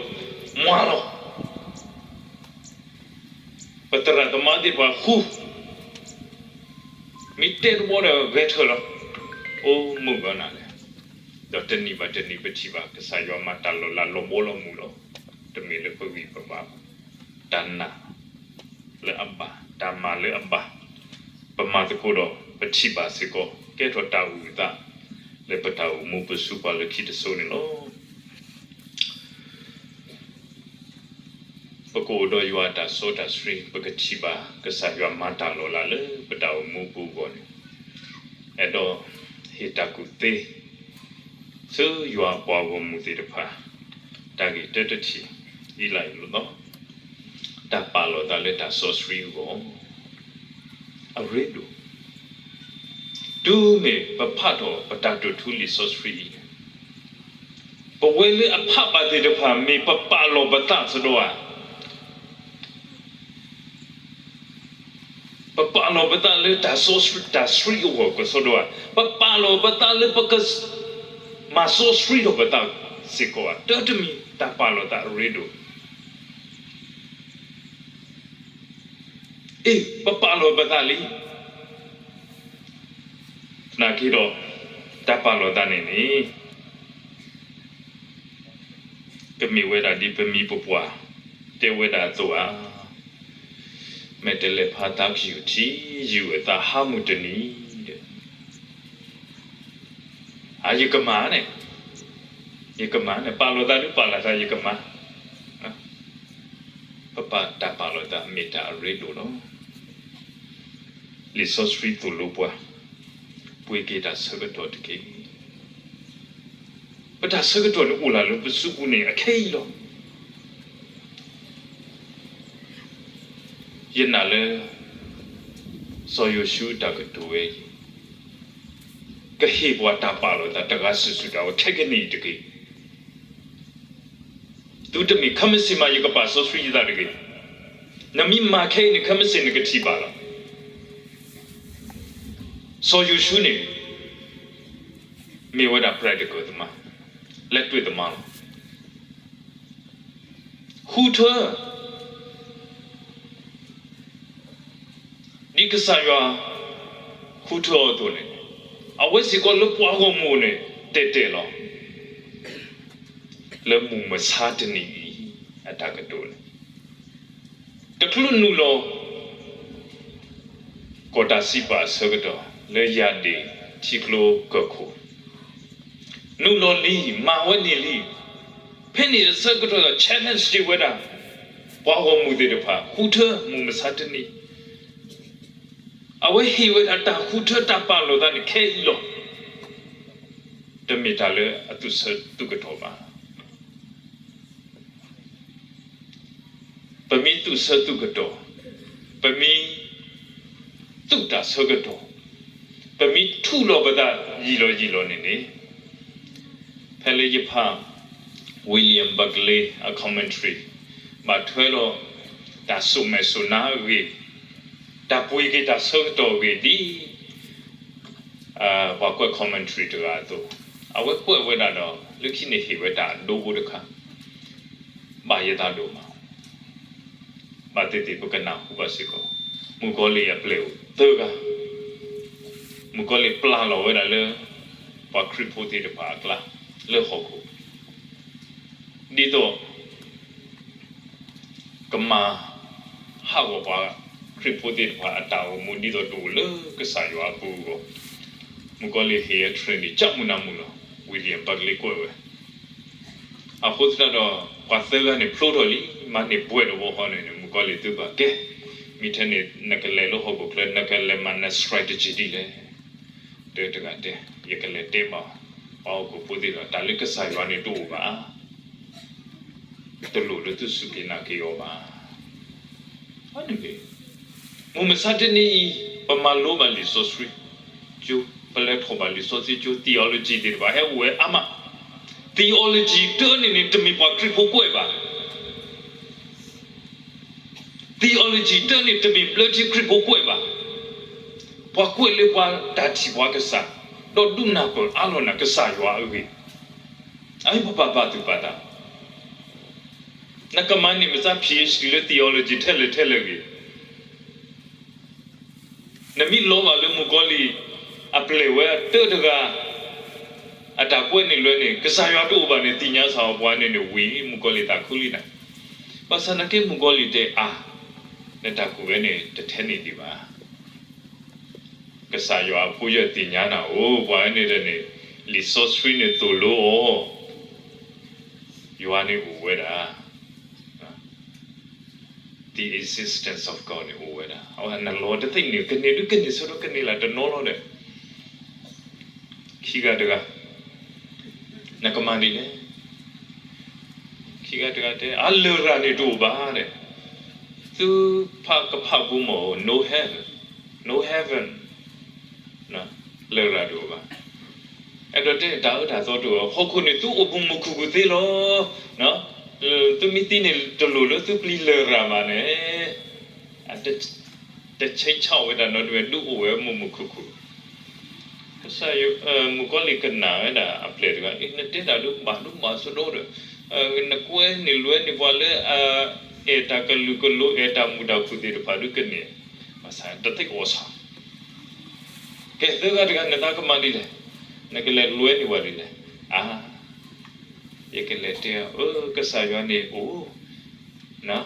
မၤလီၤ ပသရၣ်သမါသ့ၣ်တဖၣ်ဃူ, မ့ၢ်တဲတဘီဒီးဂဲၤထၢၣ်လီၤ. အိၣ်မုာ်ဂီၤနၤလဲၣ်. ဒီးတနံၤဘၣ်တနံၤပထံၣ်ဘၣ် ကစၢ်ယွၤမၤတၢ်လီၤလးလီၤဘီလီၤမုၢ်လီၤ. တမ့ၢ်လၢပဂံၢ်ပဘါဘၣ်, တၢ်နာ်လၢအဘၣ်, တၢ်မၤလၢအဘၣ်, ပမၤသကိးဒီးပထံၣ်ဘၣ်စ့ၢ်ကီး ကဲထီၣ်တၢ်အုၣ်အသး လၢပတၢ်အိၣ်မူပူၤဆူပှၤလၢခံတစိၤန့ၣ်လီၤ. ပကအိၣ်ဒီးယွၤအတၢ်စီတၢ်ဆှံ ပကထံၣ်ဘၣ်ကစၢ်ယွၤမၤတၢ်လီၤလးလၢပတၢ်အိၣ်မူပူၤအဂီၢ်န့ၣ်, အဲၣ်ဒိးဟ့ၣ်တၢ်ကူၣ်သ့ ဆူယွၤအပှၤဂီၢ်မုၢ်သ့ၣ်တဖၣ်, တၢ်ဂ့ၢ်တၢတထံၣ် ဒ်လာ်အံၤလီၤ. တၢ်ပာ်လီၤသးလၢတၢ်စီဆှံအဂီၢ် အရ့ဒိၣ်, တုၤမ့ၢ်ပဖးထီၣ်ပတၢ်တိာ်ထူလံာ်စီဆှံအံၤန့ၣ်, ပဝဲလၢအဖးဘၣ်သ့ၣ်တဖၣ် မ့ၢ်ပပာ်လီၤပသးစ့ၢ်ကီးဧါ. ပပာ်လီၤပသးလၢတၢ်စီဆှံတၢ်ဆှံအဂီၢ်ကစီဒီဧါ, ပပာ်လီၤပသးလၢပက မၤစီဆှံထီၣ်ပသးစ့ၢ်ကီးဧါ. တၢ်တမံၤတၢ်ပာ်လီၤသးအရ့ဒိၣ် အ့ၣ် ပပာ်လီၤပသးလံ. သနာ်က့ဒီး တၢ်ပာ်လီၤသးန့ၣ်န့ၣ် ကမ့ၢ်ဝဲဒၣ်ဒ်ပမိၢ်ပပၢ်တဲဝဲဒၣ်အသိးဧါ, မဲာ်တဲးလဲးဖးသးကယူၢ်ထံ, ယူၢ်အသးဟါမုၢ်တနံၤဒီး, အယကမၤန့ၣ်, ယကမၤန့ၣ် ပာ်လီၤသးဒုးပာ်လီၤသးယကမၤ, ပပာ်တၢ်ပာ်လီၤသးမ့ၢ်တၢ်အရ့ဒိၣ်လီၤ. လံာ်စီဆှံသိၣ်လိပှၤ, ပှ့ၤက့ၤတၢ်ဆၢကတီၢ်တက့ၢ်. ပတၢ်ဆၢကတီၢ်န့ၣ်အိၣ်လၢ်လၢပစုပူၤန့ၣ်အခဲအံၤလီၤ. ယနာ်လၢ စီၤယိၤၡူအတၢ်ကတိၤဝဲအံၤ ကဟ့ၣ်ပှၤတၢ်ပာ်လီၤသးတဂၤစုာ်စုာ်ဒၣ်ဝဲခဲကနံၣ်အံၤတက့ၢ်. သုတမ့ၢ်ခဲမုၢ်ဆ့ၣ်မး ယကပာ်စီဆှံယသးတဂ့ၤ. နမ့ၢ်မၤခဲအံၤန့ၣ် ခဲမုၢ်ဆ့ၣ်နကထံၣ်ဘၣ်လီၤ. စီၤယိၤၡူန့ၣ် မ့ၢ်ဝဲဒၣ် practical သမား, လက်တွေ့သမားလီၤ. ဃုထၢ ဒ်ကစၢ်ယွၤဃုထၢအီၤအသိးန့ၣ်, အဝဲစ့ၢ်ကီးလၢပှၤဂီၢ်မုၢ်န့ၣ် တဲတဲလီၤ. လၢမုၢ်မဆါတနံၤအံၤ အတၢ်ကတိၤန့ၣ် တချုးနုာ်လီၤ ကီၢ်တၢ်စံးပာ်အဆၢကတီၢ် လၢယၤဒ့ၣ်ထံကျိကၢၢ်ခိၣ်, နုာ်လီၤလံ, မၤဝဲန့ၣ်လံ. ဖဲန့ၣ်အဆၢကတီၢ် challenge တ့ၢ်ဝဲဒၣ် ပှၤဂီၢ်မုၢ်သ့ၣ်တဖၣ် ဃုထၢမုၢ်မဆါတနံၤ, အဝဲဟ့ၣ်ဝဲဒၣ်တၢ်ဃုထၢတၢ်ပာ်လီၤသးန့ၣ်ခဲအံၤလီၤ. တမ့ၢ်တၢ်လၢအသူၣ်ဆၢသူၣ်ကတီၢ်ဘၣ်. ပမ့ၢ်သူၣ်ဆၢသူၣ်ကတီၢ်, ပမ့ၢ်သူၣ်တၢ်ဆၢကတီၢ်, ပမ့ၢ်ထူးလီၤပသးယံာ်လီၤယံာ်လီၤန့ၣ်န့ၣ်, ဖဲလၢယဖး William Barclay အ commentary ဘၣ်ထွဲဒီး တၢ်စိာ်မဲာ်စိာ်နါအဂ့ၢ်, တၢ်ပှ့ၤက့ၤတၢ်ဆၢကတီၢ်အဂ့ၢ်ဒ် ပှၤကွဲး commentary တဂၤအသိး, အဝဲကွဲးဝဲဒၣ်ဒီး လၢခံန့ၣ်ဟ့ၣ်ဝဲတၢ်အဒိအိၣ်တခါ, ဘၣ်ယသးဒိၣ်မး, ဘၣ်သ့ၣ်သ့ၣ်ပကနၢ်ဟူဘၣ်စ့ၢ်ကီး, မုၣ်ကီၤလံၢ်အပျဲၢ်အိၣ်သၢဂၤ, မုၣ်ကီၤလံၢ်ပျၢ်လီၤဝဲဒၣ်လၢ ပှၤခရံာ်ဖိသ့ၣ်တဖၣ်အကျါ လၢဟီၣ်ခိၣ် ဒ်သိး ကမၤဟးဂီၤပှၤခရံာ်ဖိသ့ၣ်တဖၣ်အတၢ်အိၣ်မူ ဒ်သိးတအိၣ်လၢကစၢ်ယွၤအပူၤအဂီၢ်, မုၣ်ကီၤလံၢ်ဟ့ၣ်အ training ကၠၢ်မုၢ်နၤမုၢ်လီၤ. William Barclay ကွဲးဝဲ, အဃိသတးဒီး ပှၤသၢဂၤန့ၣ်ဖျိထီၣ်လံ, မၤန့ၢ်ဘှဲးတဝီဃီန့ၣ်န့ၣ် မုၣ်ကီၤလံၢ်သုဘၣ်ကဲ, မ့ၢ်ထဲန့ၣ် နကလဲၤလၢဟီၣ်ခိၣ်ချၢ နကလဲၤမၤန strategy ဒ်လဲၣ်. တၢတဂၤတဲ, ယကလဲၤတဲဘၣ် ပှၤဟီၣ်ခိၣ်ဖိသ့ၣ်တဖၣ် တၢ်လၢကစၢ်ယွၤန့ၣ်တအိၣ်ဘၣ် တလိၣ်လၢသုစူၢ်က့ၤနာ်က့ၤအီၤဘၣ်. မုၢ်မဆါတနံၤအံၤ ပမၤလိဘၣ်လံာ်စီဆှံကၠိ, ပလဲၤထီၣ်ဘၣ်လံာ်စီဆှံကၠိ, theology သ့ၣ်တဖၣ်ဟဲအိၣ်ဝဲအါမး. Theology တၢန့ၣ်န့ၣ် တမ့ၢ်ပှၤခရံာ်ဖိကွဲးဘၣ်. Theology တၢန့ၣ် တမ့ၢ်ဘျၢထံခရံာ်ဖိကွဲးဘၣ်. ပှၤကွဲးလၢပှၤတၢ်ထံၣ်ပှၤကစၢ်, ဒီးဒုးနၢ်ပၢၢ်အါလီၤနၤကစၢ်ယွၤအဂ့ၢ်, အမ့ၢ်ပဘၣ်ပာ်သူၣ်ပာ်သး, နကမၤန့ၢ်မစါ PhD လၢ theology ထဲလဲၣ်ထဲလဲၣ်ဂ့ၤ, နမ့ၢ်လီၤဘၣ်လၢမုၣ်ကီၤလံၢ်အပျဲၢ်ဝဲအတၢတဂၤ အတၢ်ကွဲးန့ၣ်လွဲန့ၣ် ကစၢ်ယွၤတအိၣ်ဘၣ်န့ၣ် သ့ၣ်ညါစ့ၢ်ကီးပှၤန့ၣ်န့ၣ်ဝံၤ မုၣ်ကီၤလံၢ်သးခုလံနၤ. ဘၣ်ဆၣ်သနာ်က့မုၣ်ကီၤလံၢ်တဲအါ, နတၢ်ကူၣ်ဝဲန့ၣ် တထဲန့ၣ်ဒံးဘၣ်. ကစၢ်ယွၤအဖိယဲၢ်သ့ၣ်ညါနၤအိၣ်, ပှၤဝဲန့ၣ်ဒီးန့ၣ် လံာ်စီဆှံန့ၣ်သိၣ်လိအီၤ, ယွၤန့ၣ်အိၣ်ဝဲဒၣ် the existence of God န့ၣ်အိၣ်ဝဲဒၣ်. အဝဲနလီၤတသ့ၣ်န့ၣ် ကန့ၢ်ဒုကန့ၢ်ဆၢထီၣ်ကန့ၢ်လၢတနီၤလီၤဒီး ခံဂၤတဂၤ နကမၤဒ်လဲၣ်. ခံဂၤတဂၤတဲ အလရာ်န့ၣ်တအိၣ်ဘၣ်ဒီး သုဖးကဖးပူၤမ့ၢ် no heaven, no heaven, လရာ်တအိၣ်ဘၣ်. အဲၣ်ဒိးတဲန့ၣ် တၢ်အၢတၢ်သီတအိၣ်ဘၣ်, ဟီၣ်ခိၣ်န့ၣ်သုအိၣ်မုာ်မုာ်ခုၣ်ခုၣ်သ့လီၤ. သုမ့ၢ်သံန့ၣ် တလိၣ်လၢသုပျံၤလရာ်ဘၣ်န့ၣ် တဆဲးဆါဝဲဒၣ်နီတမံၤ ဒုးအိၣ်ဝဲမုာ်မုာ်ခုၣ်ခုၣ်. ကစၢ်ယွၤ မုၣ်ကီၤလံၢ်ကနၣ်ဝဲဒၣ်အပျဲၢ်တဂၤ အ့ နတဲတၢ်ဒုးဘၣ်ဒိဘၣ်ဆိဒိၣ်ဒီး နကွဲန့ၢ်လွဲန့ၢ်ပှၤလၢ အဲၣ်တၢ်ကလုာ်ကလိ အဲၣ်တၢ်မုာ်တၢ်ခုၣ်သ့ၣ်တဖၣ်ဒုးကန့ၢ် ဘၣ်ဆၣ်တသ့ၣ်အိၣ်ဆၣ်. ကဲသၢဂၤတဂၤ နသးကမၤဒ်လဲၣ်, နကလဲၤလွဲန့ၢ်ပှၤဒ်လဲၣ်. အါ ယကလဲၤတဲ အၢ ကစၢ်ယွၤန့ၣ်အိၣ်,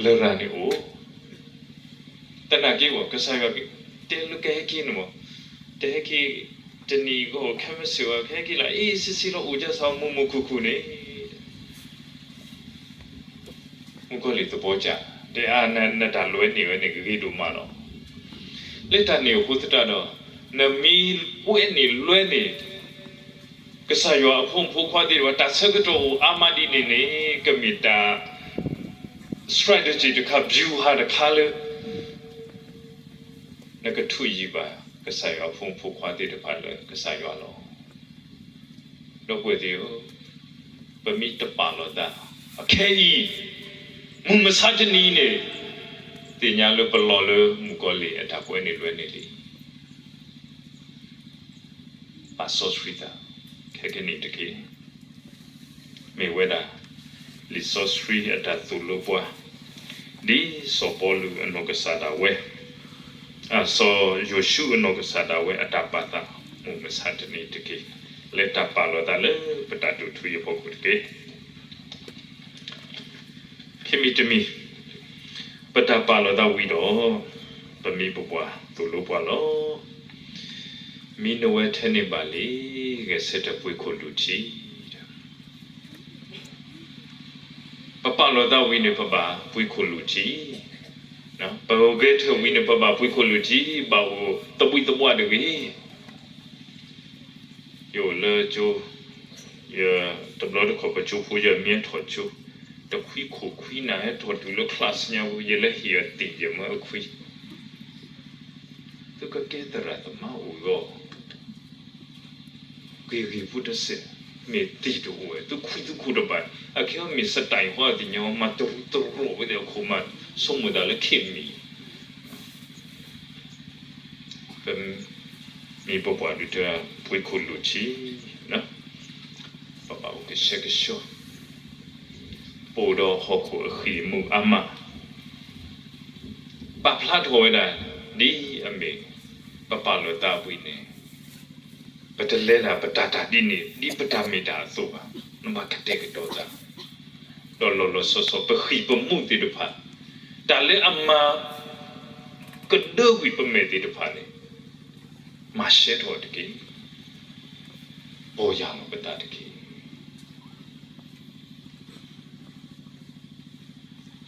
လရာ်န့ၣ်အိၣ်, သနာ်က့ ကစၢ်ယွၤတဲလၢကဟဲက့ၤန့ၣ်မး, တဟဲက့ၤတနံၤအဂီၢ် ခဲမုၢ်ဆ့ၣ်ဝဲ ကဟဲက့ၤလၢအ့ၣ်စ့ၢ်စ့ၢ်လီၤ အိၣ်ကစၢ်မုၢ်မုၢ်ခုၣ်ခုၣ်န့ၣ် မုၣ်ကီၤလံၢ်သဘီကၢ်, တဲအါ နတၢ်လွဲန့ၢ်ဝဲန့ၣ် ဂ့ၤဒိၣ်မးလီၤ. လၢတၢ်န့ၣ်အဃိသတးဒီး နမ့ၢ်ကွဲးန့ၢ်လွဲန့ၢ် ကစၢ်ယွၤအဖိမုၣ်ဖိခွါသ့ၣ်တဖၣ် တၢ်ဆၢကတီၢ်အိၣ်အါမးဒ်န့ၣ်န့ၣ် ကမ့ၢ်တၢ် strategy တခါ ဗျူဟာ တခါလၢ နကထုးယံၤဘၣ် ကစၢ်ယွၤအဖိမုၣ်ဖိခွါသ့ၣ်တဖၣ်လၢကစၢ်ယွၤလီၤ. ဒီပုၢ်ဝဲၢ်သ့ၣ်ဧၢ, ပမ့ၢ်တပာ်လီၤသး အခဲအံၤ မုၢ်မဆါတနံၤန့ၣ် သ့ၣ်ညါလၢပလီၤလၢမုၣ်ကီၤလံၢ်အတၢ်ကွဲးန့ၢ်လွဲန့ၢ်လံ. ပာ်စီဆှံသး ခဲကနံၣ်တက့ၢ်. မ့ၢ်ဝဲဒၣ် လံာ်စီဆှံအတၢ်သိၣ်လိပှၤ ဒ်စီၤပီလူးအနီၢ်ကစၢ်ဒၣ်ဝဲ, စီၤယိၤၡူအနီၢ်ကစၢ်ဒၣ်ဝဲအတၢ်ပာ်သး မုၢ်မဆါတနံၤတက့ၢ်. လၢတၢ်ပာ်လီၤသးလၢပတၢ်တိာ်ထူအဖီခိၣ်တက့ၢ်. ခံမံၤတမံၤ, ပတၢ်ပာ်လီၤသးဝံၤဒီး ပမ့ၢ်ပပှၤသိၣ်လိပှၤလီၤ. မ့ၢ်နဝဲထဲန့ၣ်ဘၣ်လံ, ဂဲၤဆၢထၢၣ်ပှ့ၤခိၣ်လူၢ်ထံ. ပပာ်လီၤသးဝံၤန့ၣ် ပဘၣ်ပှ့ၤခိၣ်လူၢ်ထံ, ပဂဲၤဆၢထၢၣ်ဝံၤန့ၣ် ပဘၣ်ပှ့ၤခိၣ်လူၢ်ထံ, ဘၣ်အိၣ်သဘှံးသဘှၣ်တဂ့ၤ. ယအိၣ်လၢကၠိ, ယတဘျီတခီၣ်ပကၠိဖိ ယမ့ၢ်ထီၣ်ကၠိ, တခွံခိၣ်ခွံနၢ် ဟဲထီၣ်တုၤလၢ class ညါပူၤ ယလဲၤဟ့ၣ်အီၤသ့ၣ်ယဲၢ်မၢအခွံ, သုကကဲသရၣ်သမါအိၣ်ဂီၢ် ဂ့ၤဂ့ၤဖိတစဲး, မ့ၢ်သ့ၣ်တအိၣ်ဝဲ သုခွံသုခိၣ်တဘၣ်, အခဲအံၤမ့ၢ် style ဟီသ့ၣ်ညါ မၤတရူးတရိးဝဲသ့ၣ်အခိၣ်မး, ဆိကမိၣ်သးလၢခဲမံၤ ပမ့ၢ်ပပှၤဒုးတၢ်ပှ့ၤခိၣ်လူၢ်ထံ, ပဘၣ်အိၣ်ကဆှဲကဆှီ, ပအိၣ်ဒီးဟီၣ်ခိၣ်အဃံၢ်အမူးအါမး, ပာ်ဖျါထီၣ်ဝဲဒၣ် ဒ်အမ့ၢ် ပပာ်လီၤသးဝံၤန့ၣ် ပတလဲၤဒၣ်ပတၢ်တၢ်ဒ်န့ၣ် ဒ်ပတၢ်မ့ၢ်တၢ်အသိးဘၣ်, နဘၣ်ကတဲာ်ကတီၤသး, ဒီးလီၤလီၤဆီဆီ ပဃံၢ်ပမူးသ့ၣ်တဖၣ်, တၢ်လၢအမၤ ကဒၢကွံာ်ပမဲာ်သ့ၣ်တဖၣ်န့ၣ် မၤရှဲထီၣ်တက့ၢ်. ပီၢ်ယၢ်လီၤပသးတက့ၢ်.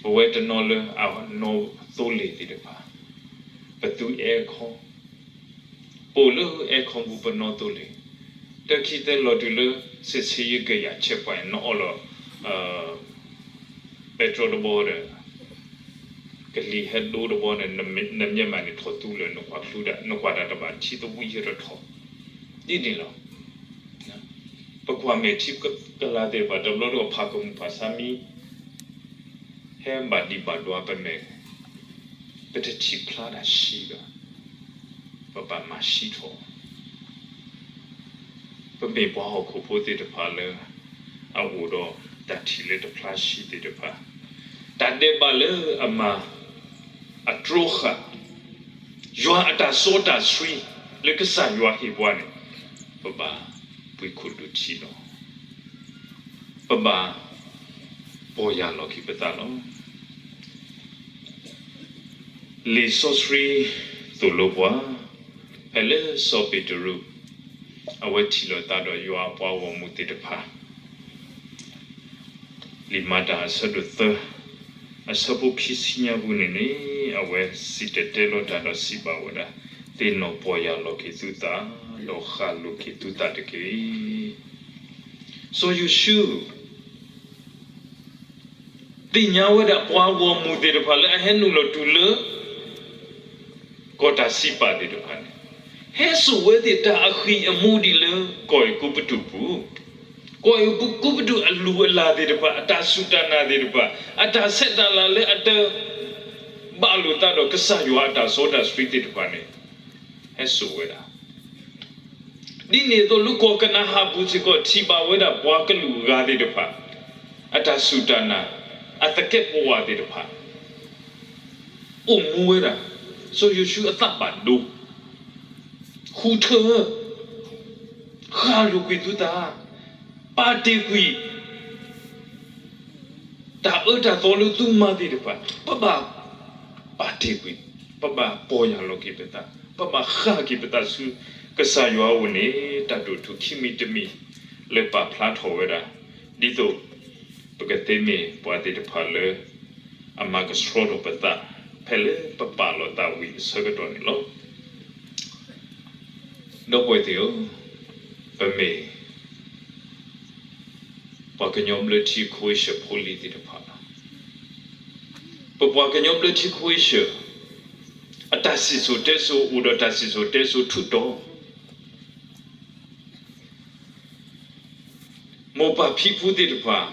ပဝဲတနီၤလၢအနီၣ်သိလ့ၣ်သ့ၣ်တဖၣ်, ပသူအဲခီ, ပအိၣ်လၢအဲခီပူၤ ပနီၣ်သိလ့ၣ်, တခံသၢလီၤတုၤလၢ စစ်ဆေးရေးဂိတ် checkpoint နအီၣ်လီၤ ပဲတြီတဘီဒီး ကလံၤဟဲဒိတဘီန့ၣ် နမ့ၢ်မၤန့ၣ် ထီၣ်သူလၢာ် နကွၢ်ချူဒၣ် နကွၢ်တၢ်တဘၣ် ထံသဝံယဲၢ်တထီၣ်, ဒ်န့ၣ်လီၤ. ပကွၢ်မဲာ်ထံကလၤသ့ၣ်တဖၣ် တဘျီတခီၣ်ဖးကမူၣ်ဖးဆါမံ ဟဲဘၣ်ဒံးဘၣ်ဒွါပမဲာ်, ပတထံၣ်ဖျါတၢ်ဆှံဘၣ်, ပဘၣ်မၤဆှံထီၣ် ပမ့ၢ်ပှၤဟီၣ်ခိၣ်ဖိသ့ၣ်တဖၣ်လၢ အအိၣ်ဒီးတၢ်ထံၣ်လၢတဖျါဆှံသ့ၣ်တဖၣ်, တၢ်ဒဲးဘးလၢအမၤ အတြီဃာ် ယွၤအတၢ်စီတၢ်ဆှံ လၢကစၢ်ယွၤဟ့ၣ်ပှၤန့ၣ် ပဘၣ်ပှ့ၤခိၣ်ဒိၣ်ထံလီၤ. ပဘၣ်ပီၢ်ယၢ်လီၤက့ၤပသးလီၤ. လံာ်စီဆှံသိၣ်လိပှၤ ဖဲလၢစီၤပ့းတရူး အဝဲထံၣ်လိာ်သးဒီးယွၤအပှၤဂီၢ်မုၢ်သ့ၣ်တဖၣ် လံာ်မၤတၢ်အဆၢဒိၣ်သၢ အဆၢဖိခံဆံညါပူၤန့ၣ်န့ၣ် အဝဲစံၣ်တဲၤတဲလီၤတၢ်ဒီးစံးဘၣ်ဝဲဒၣ်, သ့ၣ်နီၣ်ပီၢ်ယၢ်လီၤက့ၤသုသး, ဒီးဃၣ်လိၤက့ၤသုသးတက့ၢ်. စီၤယိၤၡူး သ့ၣ်ညါဝဲဒၣ်ပှၤဂီၢ်မုၢ်သ့ၣ်တဖၣ်လၢအဟဲနုာ်လီၤတုၤလၢ ကီၢ်တၢ်စံးပာ်သ့ၣ်တဖၣ်န့ၣ် ဟဲစိာ်ဝဲသ့ၣ်တၢ်အဃံၢ်အမူဒ်လၢ ကီၢ်အဲၤကူပတူးပူၤ, ကီၢ်အဲၤကူပတူးအလုၢ်အလၢ်သ့ၣ်တဖၣ်, အတၢ်စူၢ်တၢ်နာ်သ့ၣ်တဖၣ်, အတၢ်ဆဲးတၢ်လၤလၢအတဘၣ်လိာ်သးဒီးကစၢ်ယွၤအတၢ်စီတၢ်ဆှံသ့ၣ်တဖၣ်န့ၣ် ဟဲစိာ်ဝဲဒၣ် ဒ်န့ၣ်အသိးလၢကီၢ်ကနၤအၣ်ပူၤစ့ၢ်ကီး ထံၣ်ဘၣ်ဝဲဒၣ်ပှၤကလုာ်ဂၤသ့ၣ်တဖၣ် အတၢ်စူၢ်တၢ်နာ်, အသကဲးပဝးသ့ၣ်တဖၣ် အိၣ်မူဝဲဒၣ်, စီၤယိၤၡူးအသးဘၣ်ဒိ, ဃုထၢ, ဃၣ်လိၤကွံာ်သုသး, ပာ်တ့ၢ်ကွံာ် တၢ်အၢတၢ်သီလၢသုမၤသ့ၣ်တဖၣ်, ပဘၣ်ပာ်တ့ၢ်ကွံာ်, ပဘၣ်ပီၢ်ယၢ်လီၤက့ၤပသး, ပဘၣ်ဃၣ်က့ၤပသးဆူကစၢ်ယွၤအအိၣ်န့ၣ် တၢ်ဒိၣ်ထူၣ်ခံမံၤတမံၤလၢပာ်ဖျါထီၣ်ဝဲဒၣ်, ဒ်သိးပကသ့မ့ၢ်ပှၤသ့ၣ်တဖၣ်လၢ အမၤကဆှီထီၣ်ပသး ဖဲလၢပပာ်လီၤသးဝံၤအဆၢကတီၢ်န့ၣ်လီၤ. ဒီပုၢ်ဝဲၢ်သ့ၣ်ဧၢ, ပမ့ၢ် ပှၤကညီဘျၢထံခဝ့ၡၢၣ်ဖိလံၤသ့ၣ်တဖၣ်လီၤ. ပပှၤကညီဘျၢထံခဝ့ၡၢၣ် အတၢ်စံၣ်စိၤတဲစိၤအိၣ်ဒီးတၢ်စံၣ်စိၤတဲစိၤထူးတီၤ မိၢ်ပၢ်ဖံဖုသ့ၣ်တဖၣ်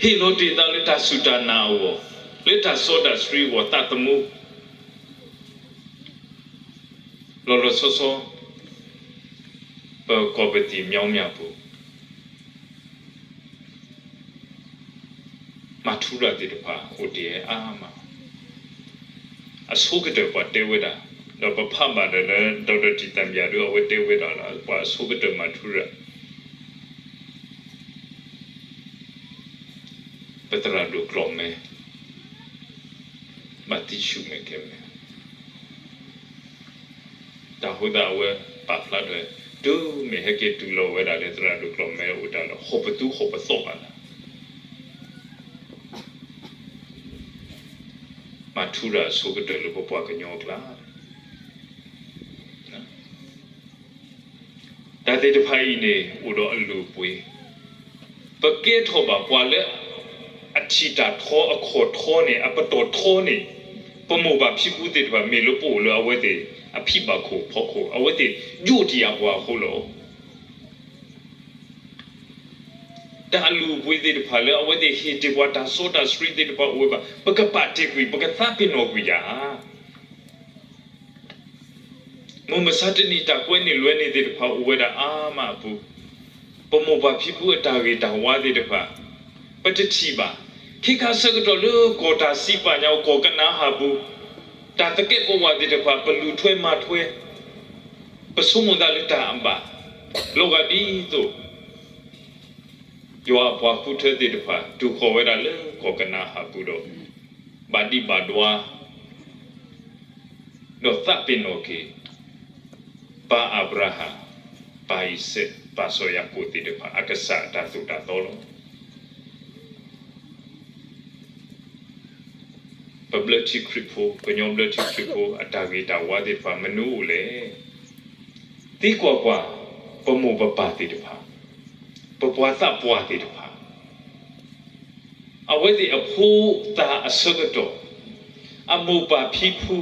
ဟ့ၣ်လီၤတ့ၢ်သးလၢတၢ်စူၢ်တၢ်နာ်အဂီၢ်, လၢတၢ်စီတၢ်ဆှံအဂီၢ် သးသမူ လီၤလီၤဆီဆီ ပကီၢ်ပသံၣ်မၠီမၠၣ်ပူၤ မၤထူရၤသ့ၣ်တဖၣ်အိၣ်တ့ၢ်အါမး, အဆိကတၢၢ်ပှၤတဲဝဲဒၣ်, ဒီးပဖးဘၣ်ဒီးလၢ ဒီးဒီးတံၢ်သၣ်မယၤဒုအဝဲတဲဝဲဒၣ်လီၤ, ပှၤအဆိကတၢၢ်မၤထူရၤ ပသရၣ်ဒိၣ်ကျီၢ်မဲ ဘၣ်သံဆူၣ်မဲာ်ကဲၤမဲာ်, တၢ်ဃိသတးအဝဲပာ်ဖျါထီၣ်, တုၤမ့ၢ်ဟဲက့ၤတုၤလီၤဝဲဒၣ်လၢသရၣ်ဒိၣ်ကျီၢ်မဲအိၣ်တၢ်လၢ ဟီၣ်ပသူဟီၣ်ပသီၣ်ဘၣ်လၢ မၤထူရၤအဆိကတၢၢ်လၢပပှၤကညီအကျါ တၢ်သ့ၣ်တဖၣ်အံၤန့ၣ် အိၣ်ဒီးအလုၢ်အပှ့ၤ, ပကဲထီၣ်ဘၣ်ပှၤလၢ အထံၣ်တၢ်ထီအခီၣ်ထီန့ၣ် အပတီၢ်ထီန့ၣ်, ပမိၢ်ပၢ်ဖံဖုသ့ၣ်တဖၣ် မ့ၢ်လၢပအိၣ်လၢအဝဲသ့ၣ်အဖံဘၣ်ခိၣ်ဖီခိၣ် အဝဲသ့ၣ်ယိၣ်တံၢ်အပှၤအဃိလီၤ. တၢ်အလုၢ်အပှ့ၤသ့ၣ်တဖၣ်လၢအဝဲသ့ၣ်ဟ့ၣ်တ့ၢ်ပှၤ တၢ်စီတၢ်ဆှံသ့ၣ်တဖၣ်အိၣ်ဝဲဘၣ် ပကပာ်တ့ၢ်ကွံာ် ပကသးပ့ၤနီၣ်ကွံာ်ယၤ မုၢ်မဆါတနံၤ တၢ်ကွဲန့ၢ်လွဲန့ၢ်သ့ၣ်တဖၣ်အိၣ်ဝဲဒၣ်အါမးအပူၤ, ပမိၢ်ပၢ်ဖံဖုအတၢ်ဂ့ၤတၢ်ဝါသ့ၣ်တဖၣ် ပတထံၣ်ဘၣ်. ခ့ခါဆၢကတီၢ်လၢကီၢ်တၢ်စံးပာ်ညါ ကီၢ်ကနၤအၣ်ပူၤ, တၢ်သကဲးပဝးသ့ၣ်တဖၣ် ပလူၤထွဲမၤထွဲ, ပဆိကမိၣ်သးလၢတၢ်အဘၣ်, လီၤဂာ်ဒ်သိး ယွၤအပှၤဃုထၢသ့ၣ်တဖၣ် တုၤဃီၤဝဲဒၣ်လၢကီၢ်ကနၤအၣ်ပူၤဒီး ဘၣ်ဒံးဘၣ်ဒွါ ဒီးသးပ့ၤနီၣ်က့ၤ ပၢ်အၤဘြၤဟၣ်, ပၢ်အံၤစဲး, ပၢ်စီၤယၤကိာ်သ့ၣ်တဖၣ် အကစၢ်အတၢ်သိၣ်တၢ်သီလီၤ. ပဘျၢထံခရံာ်ဖိ, ကညီဘျၢထံခရံာ်ဖိ အတၢ်ဂ့ၤတၢ်ဝါသ့ၣ်တဖၣ် မနုၤအိၣ်လဲၣ်. သံကွၢ်ကွၢ်, ပမိၢ်ပပၢ်သ့ၣ်တဖၣ်, ပပှၤသးပှၢ်သ့ၣ်တဖၣ် အဝဲသ့ၣ်အဖိသၣ်အဆၢကတီၢ်, အမိၢ်ပၢ်ဖံဖု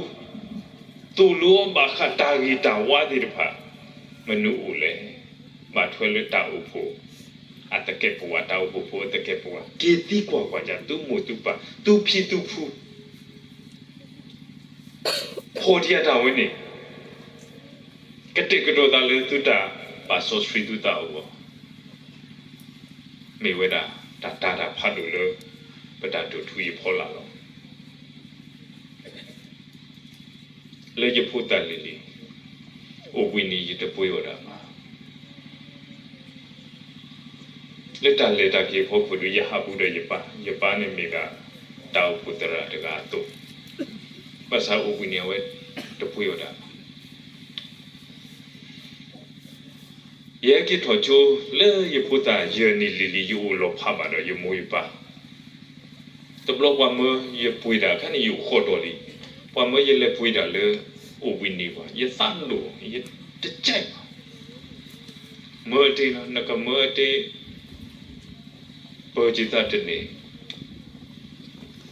သိၣ်လိအီၤဘၣ်ဃးတၢ်ဂ့ၤတၢ်ဝါသ့ၣ်တဖၣ် မနုၤအိၣ်လဲၣ်. ဘၣ်ထွဲလၢတၢ်အိၣ်ဖှိၣ်အသကဲးပဝး, တၢ်အိၣ်ဖှိၣ်ဖိအသကဲးပဝး, က့ၤသံကွၢ်ကွၢ်ယၤ သုမိၢ်သုပၢ် သုဖံသုဖု ဖီၣ်တံၢ်အတၢ်ဝဲန့ၣ် ကတဲာ်ကတီၤသးလၢသုတၢ်ပာ်စီဆှံသုသးအဂီၢ်, မ့ၢ်ဝဲဒၣ်တၢ်တာ်တၢ်ဖးဒိၣ်လၢ ပတၢ်ဒိၣ်ထူယဖီလာ်လီၤ. လၢယဖိသၣ်လံၤလံၤ အိၣ်ဘှံးနံၤ ယတပှ့ၤအီၣ်ဒၣ်မး လၢတၢ်လဲၤတၢ်က့ၤအဖီခိၣ်ဒီး ယဟးဘူးဒီးယပၢ်, ယပၢ်န့ၣ်မ့ၢ်ဒၣ် တၢ်အိၣ်ဖှိၣ်သရၣ်တဂၤအသိး, ဘၣ်ဆၣ်အိၣ်ဘှံးနံၤအဝဲတပှ့ၤအီၣ်ဒၣ် ယဟဲက့ၤထီၣ်ကၠိလၢယဖိသၣ်ယဲၢ်နံၣ်လံၤလံၤ ယအိၣ်လီၤဖးဘၣ်ဒီးယမိၢ်ယပၢ်, တဘျီပှၤမၢယပှ့ၤဒၣ်အခါန့ၣ် ယအိၣ်ဃီဒီးလံ, ပှၤမၢယလဲၤပှ့ၤဒၣ်လၢအိၣ်ဘှံးနံၤပှၤ ယသးဒိၣ် ယတကဲးဘၣ်, မၢအတ့ၢ်လီၤ နကမၢအတ့ၢ် ပၢၤက့ၤသးတန့ၢ်,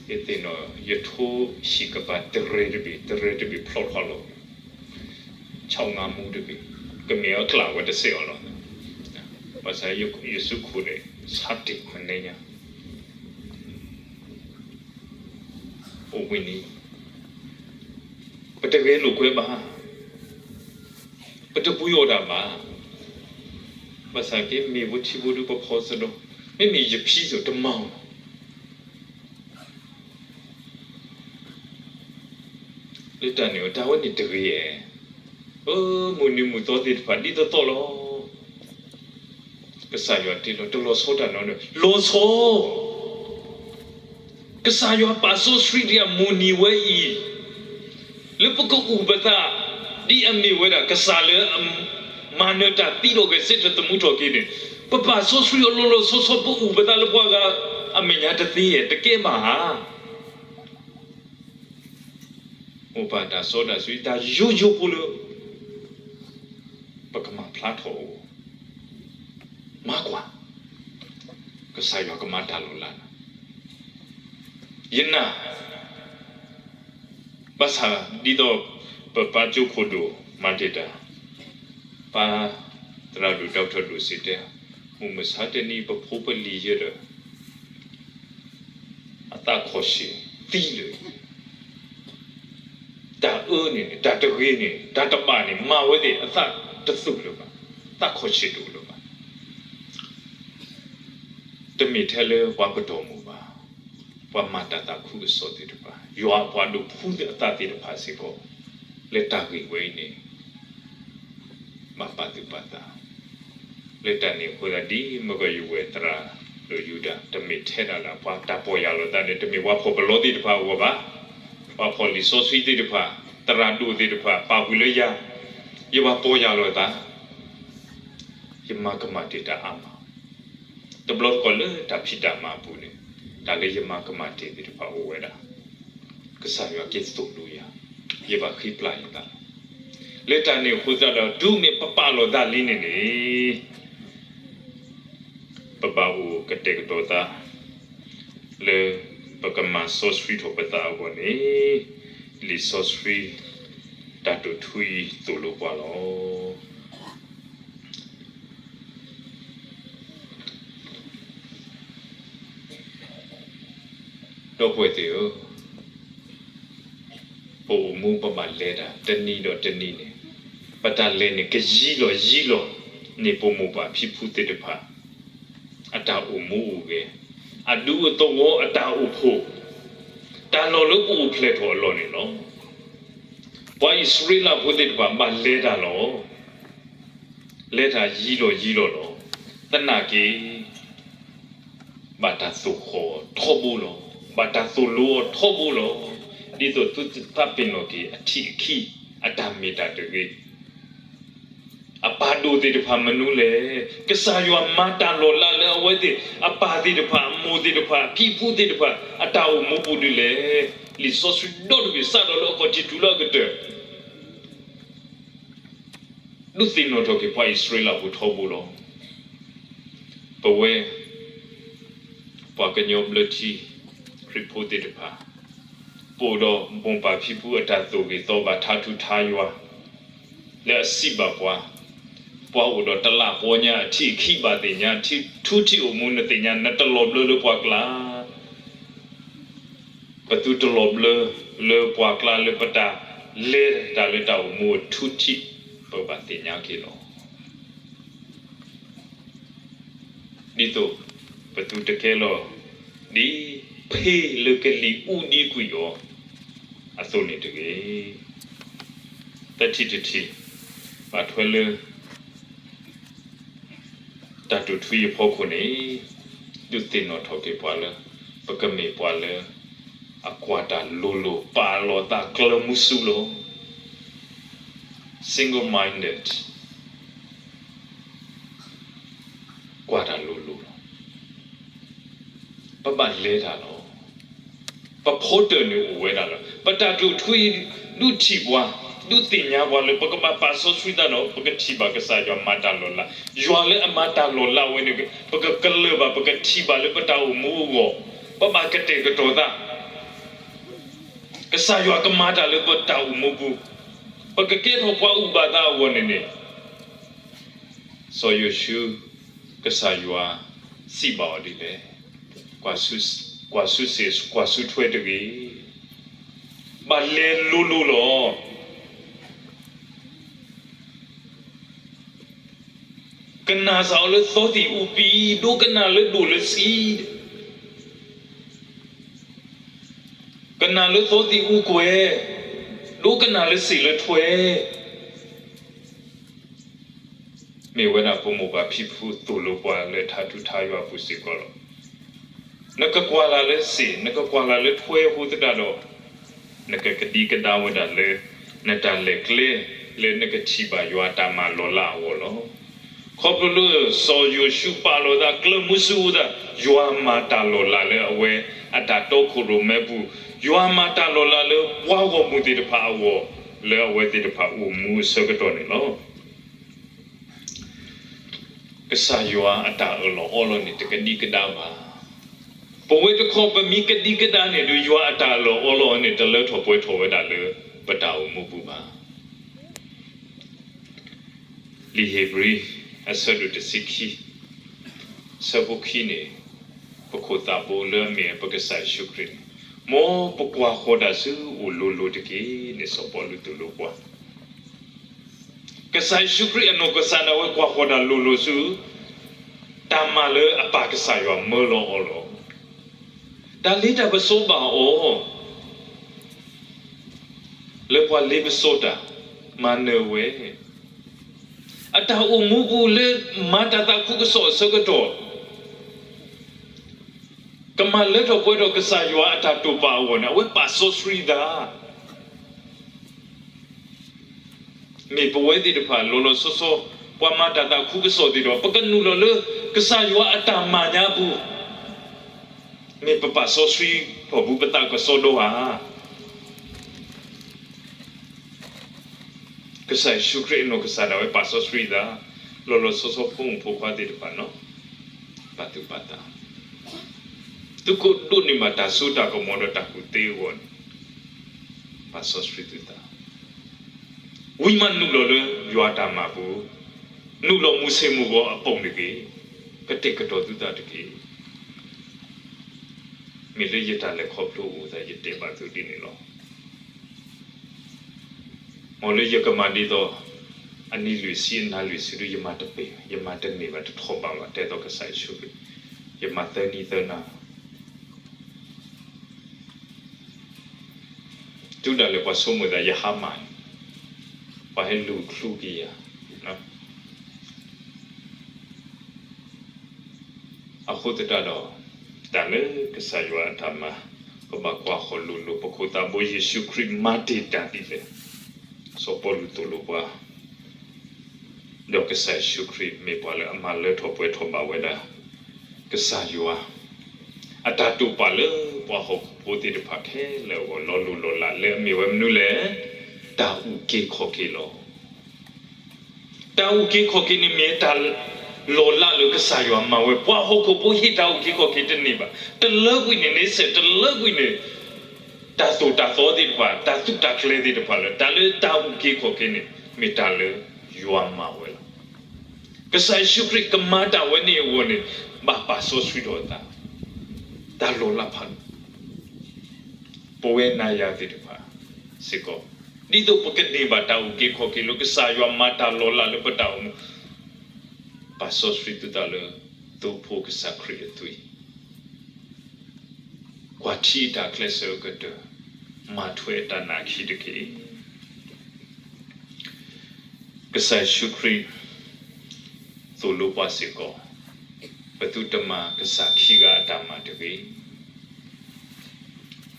ယသ့ၣ်နီၣ် ယထိဟံၣ်ကပၤတရံးတဘ့ၣ် တရံးတဘ့ၣ်ဖျီထီၣ်လီၤ, ဆီငါမူတဘ့ၣ်, ကမ့ၢ်အကျၢ်ဝဲတစဲးအီၤလီၤ, ဘၣ်ဆၣ်ယစုခိၣ်န့ၣ် ဆါတ့ၢ်မနုၤညါ, အိၣ်ဘှံးနံၤ ပတဂဲၤလိာ်ကွဲဘၣ်, ပတပှ့ၤအီၣ်တၢ်ဘၣ်, ဘၣ်ဆၣ်က့မ့ၢ်ပထံဖိဒုပဖီစဒီ, မ့မ့ၢ်ယဖံသိးတမၤအီၤ လၢတၢ်န့ၣ် တၢ်ဝဲန့ၣ်တဂ့ၤဧါ, အၢ မုၢ်နံၤမုၢ်သီသ့ၣ်တဖၣ်ဒ်သိးသိးလီၤ, ကစၢ်ယွၤတဲလီၤ တလီၤဆီတၢ်နီတမံၤ, လီၤဆီ. ကစၢ်ယွၤပာ်စီဆှံဒံးအမိၢ်နံၤဝဲအံၤ, လၢပကအိၣ်ပသး ဒ်အမ့ၢ်ဝဲဒၣ် ကစၢ်လၢ မၤနၢၤတၢ်သံဒီးဂဲၤဆၢထၢၣ်သမူထီၣ်က့ၤန့ၣ်, ပပာ်စီဆှံအီၤလီၤလီၤဆီဆီ ပအိၣ်ပသးလၢပှၤဂၤအမဲာ်ညါတသ့ဧါ, တကဲဘၣ်ဧါ. မိၢ်ပၢ်တၢ်စီတၢ်ဆှံ တၢ်ယိယိဖိလၢ ပကမၤဖျါထီၣ်အီၤ မၤကွၢ်, ကစၢ်ယွၤကမၤတၢ်လီၤလးနၤ, ယနာ်, ဘၣ်ဆၣ်ဒ်သိး ပပၢ်ကၠိခိၣ်ဒိၣ်မၤတ့ၢ်တၢ်, ပၢ်သရၣ်ဒိၣ် ဒီကထၢၣ်ဒိၣ်စံးတဲ, မုၢ်မဆါတနံၤ ပဖိပလံၤယဲဒီး အသးခီၣ်ဆံးသံလၢာ်, တၢ်အၢန့ၣ်န့ၣ် တၢ်တဂ့ၤန့ၣ် တၢ်တဘၣ်န့ၣ် မၤဝဲသ့ၣ်အသးတသူၣ်လၢၤဘၣ်, သးခီၣ်ဆံးတအိၣ်လၢၤဘၣ်. တမ့ၢ်ထဲလၢပှၤပတီၢ်မုၢ်ဘၣ်, ပှၤမၤတၢ်သးခုကစီၣ်သ့ၣ်တဖၣ်, ယွၤအပှၤဒိးဖှူသ့ၣ်အသးသ့ၣ်တဖၣ်စ့ၢ်ကီး လၢတၢ်ဂ့ၢ်ဝဲအံၤန့ၣ် ဘၣ်ပာ်သူၣ်ပာ်သး လၢတၢ်န့ၣ်အဃိသတး ဒ်မၢကယွၤဝဲသရၣ်ဒိၣ်ယူဒၤ တမ့ၢ်ထဲဒၣ်လၢပှၤတၢ်ပီၢ်ယၢ်လီၤသးန့ၣ် တမ့ၢ်ပှၤဖှီၣ်ပလီသ့ၣ်တဖၣ်အဂီၢ်ဘၣ်, ပှၤဖှီၣ်လံာ်စီဆှံသ့ၣ်တဖၣ်, သရၣ်ဒိၣ်သ့ၣ်တဖၣ် ပာ်ဃုာ်လၢယၤ, ယဘၣ်ပီၢ်ယၢ်လီၤသး, ယမၤကမၣ်တ့ၢ်တၢ်အါမး တဘျီတခီၣ်လၢတၢ်ဖံးတၢ်မၤအပူၤန့ၣ် တၢ်လၢယမၤကမၣ်တ့ၢ်သ့ၣ်တဖၣ်အိၣ်ဝဲဒၣ်, ကစၢ်ယွၤက့ၤသိၣ်လိယၤ, ယဘၣ်ဃ့ပျၢ်ယသးလီၤ. လၢတၢ်န့ၣ်အဃိသတးဒီး တုၤမ့ၢ်ပပာ်လီၤသးလံန့ၣ်န့ၣ် ပဘၣ်အိၣ်ကတဲာ်ကတီၤသး လၢပကမၤစီဆှံထီၣ်ပသးအဂီၢ်န့ၣ် လံာ်စီဆှံ တၢ်တိာ်ထူအံၤသိၣ်လိပှၤလီၤ. ဒီပုၢ်ဝဲၢ်သ့ၣ်ဧၢ, ပအိၣ်မူပဘၣ်လဲၤတၢ်တနံၤဒီးတနံၤန့ၣ်, ပတၢ်လဲၤန့ၣ် ကယံၤလီၤယံၤလီၤန့ၢ်ပမိၢ်ပၢ်ဖံဖုသ့ၣ်တဖၣ် အတၢ်အိၣ်မူအိၣ်ဂဲၤ, အဒူအသဝီအတၢ်အိၣ်ဖှိၣ်, တၢ်လီၢ်လၢပအိၣ်ဖျဲၣ်ထီၣ်အလီၢ်န့ၣ်လီၤ. ပှၤအံၣ်စရ့လးဖိသ့ၣ်တဖၣ်ဘၣ်လဲၤတၢ်လီၤ. လဲၤတၢ်ယံၤလီၤယံၤလီၤလီၤ. သနာ်က့ ဘၣ်တၢ်သိၣ်ဃီၤအီၤထီဘိလီၤ. ဘၣ်တၢ်သိၣ်လိအီၤထီဘိလီၤ. ဒ်သိးသုသးပ့ၤနီၣ်က့ၤအထံးအခံ အတၢ်မ့ၢ်တၢ်တဂ့ၤ အပၢ်ဒိၣ်သ့ၣ်တဖၣ်မနုၤလဲၣ်. ကစၢ်ယွၤမၤတၢ်လီၤလးလၢအဝဲသ့ၣ် အပၢ်သ့ၣ်တဖၣ် အမိၢ်သ့ၣ်တဖၣ် အဖံဖုသ့ၣ်တဖၣ် အတၢ်အိၣ်မူပူၤဒ်လဲၣ်. လံာ်စီဆှံဒီတဘ့ၣ်စးထီၣ်လၢအခီၣ်ထံးတုၤလၢအကတၢၢ် ဒုးသ့ၣ်နီၣ်ထီၣ်က့ၤပှၤအံၣ်စရ့လးဖိထီဘိလီၤ. ပဝဲ ပှၤကညီဘျၢထံ ခရံာ်ဖိသ့ၣ်တဖၣ် ပအိၣ်ဒီးမိၢ်ပၢ်ဖံဖုအတၢ်သိၣ်ဂ့ၤသီဘၣ်ထါထူၣ်ထါယွၤ လၢအစံးဘၣ်ပှၤ, ပှၤအိၣ်ဒီးတလးပီညါအထံးအခံဘၣ်သ့ၣ်ညါ, ထူထံးအိၣ်မူနသ့ၣ်ညါ, နတလီၤဘျၢလၢပှၤကျါ ပသုတလီၤဘျၢလၢပှၤကျါလၢပတၢ်လဲၤတၢ်လၢတၢ်အိၣ်မူအထူထံး ပကဘၣ်သ့ၣ်ညါက့ၤလီၤ. ဒ်သိးပသုတကဲလီၤ ဒ်ဖ့လၢကလံၤအူဒံကွံာ်အီၤအသိးန့ၣ်တဂ့ၤ. သၢထံၣ်တထံၣ် ဘၣ်ထွဲလၢ တၢ်တိာ်ထွံအဖီခိၣ်န့ၣ် ဒုးသ့ၣ်နီၣ်ထီၣ်က့ၤပှၤလၢ ပကမ့ၢ်ပှၤလၢ အကွၢ်တၢ်လိၤလိၤ ပာ်လီၤသးကျၢၤမုဆူလီၤ. Single minded ကွၢ်တၢ်လိၤလိၤလီၤ. ပဘၣ်လဲၤတၢ်လီၤ. ပဖိတၢၣ်န့ၣ်အိၣ်ဝဲဒၣ်လီၤ. ပတၢ်တိာ်ထွံ ဒုးထံၣ်ပှၤ ဒုးသ့ၣ်ညါပှၤလၢ ပကဘၣ်ပာ်စီဆှံသးဒီး ပကထံၣ်ဘၣ်ကစၢ်ယွၤမၤတၢ်လီၤလး. ယွၤလၢအမၤတၢ်လီၤလးဝဲန့ၣ် ပကကလၢၤဘၣ် ပကထံၣ်ဘၣ်လၢပတၢ်အိၣ်မူအဂီၢ်, ပဘၣ်ကတဲာ်ကတီၤသး ကစၢ်ယွၤကမၤတၢ်လၢပတၢ်အိၣ်မူပူၤ, ပကကဲထီၣ်ပှၤအုၣ်ဘၣ်သးအဂီၢ်န့ၣ်န့ၣ် စီၤယိၤၡူ ကစၢ်ယွၤစံးဘၣ်အီၤဒ်လဲၣ်, ကွၢ်ဆူစ့ၣ် ကွၢ်ဆူထွဲတဂ့ၤ, ဘၣ်လဲၤလိၤလိၤလီၤ. ကနာ်စ့ၢ်အီၤလၢသီသံၣ်အူပံ, ဒိကနၣ်လၢဒိၣ်လၢဆံး, ကနၣ်လၢသီသံၣ်အူကွဲၤ, ဒိကနၣ်လၢစ့ၣ်လၢထွဲ. မ့ၢ်ဝဲဒၣ်ပမိၢ်ပၢ်ဖံဖုသိၣ်လိပှၤလၢထါထူထါယွၤအပူၤစ့ၢ်ကီးလီၤ. နကကွၢ်လၢ်လၢစ့ၣ်, နကကွၢ်လၢ်လၢထွဲအဃိသတးဒီး, နကကဒံကဒါဝဲဒၣ်လၢ နတၢ်လဲၤကျဲ လၢနကထံၣ်ဘၣ်ယွၤအတၢ်မၤလီၤလးအဂီၢ်လီၤ. ခီဖျိလၢစီၤယိၤၡူပာ်လီၤသး ကျၢၢ်မုဆူအသး, ယွၤမၤတၢ်လီၤလးလၢအဝဲအတၢ်တီခိၣ်ရိၣ်မဲပူၤ, ယွၤမၤတၢ်လီၤလးလၢပှၤဂီၢ်မုၢ်သ့ၣ်တဖၣ်အဂီၢ် လၢအဝဲသ့ၣ်တဖၣ်အိၣ်မူအဆၢကတီၢ်န့ၣ်လီၤ. ကစၢ်ယွၤအတၢ်အၢၣ်လီၤအီလီၤန့ၣ် တကဒံကဒါဘၣ်. ပဝဲတခီပမ့ၢ်ကဒံကဒါန့ၣ်ဒီး ယွၤအတၢ်အၢၣ်လီၤအီလီၤန့ၣ် တလၢထီၣ်ပှဲၤထီၣ်ဝဲဒၣ်လၢပတၢ်အိၣ်မူပူၤဘၣ်. လံာ်ဧ့ၤဘြံၤ အဆၢဒိၣ်တဆံခံ ဆၢဖိခံန့ၣ်, ပခိၣ်သးဘိလၢအမ့ၢ်ပကစၢ်ယ့ၣ်ၡူးခရံာ်န့ၣ်, မ်ပကွၢ်ဃီၤတၢ်ဆူအအိၣ်လိၤလိၤတက့ၢ်န့ၣ် စီၤပီလူးသိၣ်လိပှၤ ကစၢ်ယ့ၣ်ၡူးခရံာ်အနီၢ်ကစၢ်ဒၣ်ဝဲကွၢ်ဃီၤတၢ်လိၤလိၤဆူ တၢ်မၤလၢအပၢ်ကစၢ်ယွၤမၢလီၤအီၤလီၤ. တၢ်လ့တၢ်ပစီဘၣ်အီၤ လၢပှၤလ့ပစီတၢ် မၤနၢၤဝဲ, အတၢ်အိၣ်မူပူၤလၢမၤတၢ်သးခုကစီၣ်အဆၢကတီၢ် ကမၤလၢထီၣ်ပှဲၤထီၣ်ကစၢ်ယွၤအတၢ်တိာ်ပာ်အဂီၢ်န့ၣ် အဝဲပာ်စီဆှံသး မ့ၢ်ပဝဲသ့ၣ်တဖၣ် လီၤလီၤဆီဆီ ပှၤမၤတၢ်သးခုကစီၣ်သ့ၣ်တဖၣ် ပကနုာ်လီၤလၢကစၢ်ယွၤအတၢ်မၤညါပူၤ, မ့ၢ်ပပာ်စီဆှံထီၣ်ပူၤပသးကစီဒီဧါ. ကစၢ်ယ့ၣ်ၡူးခရံာ်အနီၢ်ကစၢ်ဒၣ်ဝဲပာ်စီဆှံသး, လီၤလီၤဆီဆီဖိမုၣ်ဖိခွါသ့ၣ်တဖၣ်န့ၣ် ပာ်သူၣ်ပာ်သး သုကဒိးန့ၢ်ဘၣ်တၢ်စိတၢ်ကမီၤဒီးတၢ်ကူၣ်သ့အဂီၢ်န့ၣ် ပာ်စီဆှံသုသး, ဝံၤမးနုာ်လီၤလၢယွၤအတၢ်မၤပူၤ, နုာ်လီၤမုၢ်ဆ့ၣ်မုၢ်ဂီၤအပူၤတက့ၢ်, ကတဲာ်ကတီၤသုသးတက့ၢ်. မ့ၢ်လၢယတၢ်လဲၤခီဖျိအဃိသတး ယတဲဘၣ်သုဒ်န့ၣ်လီၤ. မ်လၢယကမၤဒ်သိး အနံၤလွံၢ်ဆံအနၤလွံၢ်ဆံဒီး ယမၤတပ့ၤ, ယမၤတန့ၢ်ဘၣ် တထီၣ်ဘးဘၣ် တဲသိးကစၢ်ယ့ၣ်ၡူးခရံာ်, ယမၤသၢနံၤသၢနၤ တုၤဒၣ်လဲာ်ပှၤဆိကမိၣ်သးယဟါမၢ်, ပှၤဟဲလူၤချုက့ၤယၤ. အဃိသတးဒီး တၢ်လၢကစၢ်ယွၤအတၢ်မၤ ပဘၣ်ကွၢ်ဃီၤလိၤလိၤ ပခိၣ်သးဘိယ့ၣ်ၡူးခရံာ်မၤတ့ၢ်တၢ်ဒ်လဲၣ်. စီၤပီလူးသိၣ်လိပှၤ ဒီးကစၢ်ယ့ၣ်ၡူးခရံာ်မ့ၢ်ပှၤလၢအမၤလၢထီၣ်ပှဲၤထီၣ်ဘၣ်ဝဲဒၣ် ကစၢ်ယွၤ အတၢ်တိာ်ပာ်လၢပှၤဟီၣ်ခိၣ်ဖိသ့ၣ်တဖၣ်ခဲလၢာ်အဂီၢ် လီၤလိၢ်လီၤလးလၢအမ့ၢ်ဝဲမနုၤလဲၣ်, တၢ်အုၣ်က့ၤခီၣ်က့ၤလီၤ. တၢ်အုၣ်က့ၤခီၣ်က့ၤန့ၣ်မ့ၢ်တၢ်လီၤလးလၢကစၢ်ယွၤမၤဝဲ, ပှၤဟီၣ်ခိၣ်ဖိဟ့ၣ်တၢ်အုၣ်က့ၤခီၣ်က့ၤတန့ၢ်ဘၣ်. တလၢကွံာ်န့ၣ် န့ဆၢၣ်တလၢကွံာ်န့ၣ် တၢ်သိၣ်တၢ်သီသ့ၣ်တဖၣ် တၢ်သူၣ်တၢ်ကျဲၤသ့ၣ်တဖၣ်လၢ တၢ်လၢတၢ်အုၣ်က့ၤခီၣ်က့ၤန့ၣ် မ့ၢ်တၢ်လၢယွၤမၤဝဲလီၤ. ကစၢ်ယ့ၣ်ၡူးခရံာ်ကမၤတၢ်ဝဲန့ၣ်အဂီၢ်န့ၣ် ဘၣ်ပာ်စီဆှံထီၣ်အသး တၢ်လီၤလးဖးဒိၣ် ပဝဲနၤယၤသ့ၣ်တဖၣ်စ့ၢ်ကီး ဒ်သိးပကန့ၢ်ဘၣ်တၢ်အုၣ်က့ၤခီၣ်က့ၤလၢကစၢ်ယွၤမၤတၢ်လီၤလးလၢပတၢ်အိၣ်မူ ပာ်စီဆှံသုသးလၢ သိဖိကစၢ်ခရံာ်အသွံၣ် ကွၢ်ထံအတၢ်ကျဲးစၢးအကတၢၢ် မၤထွဲအတၢ်နာ်ခံတက့ၢ်. ကစၢ်ယ့ၣ်ၡူးခရံာ် သိၣ်လိပှၤစ့ၢ်ကီး, ပသုတမၤကစၢ်ခံဂၤအတၢ်မၤတဂ့ၤ.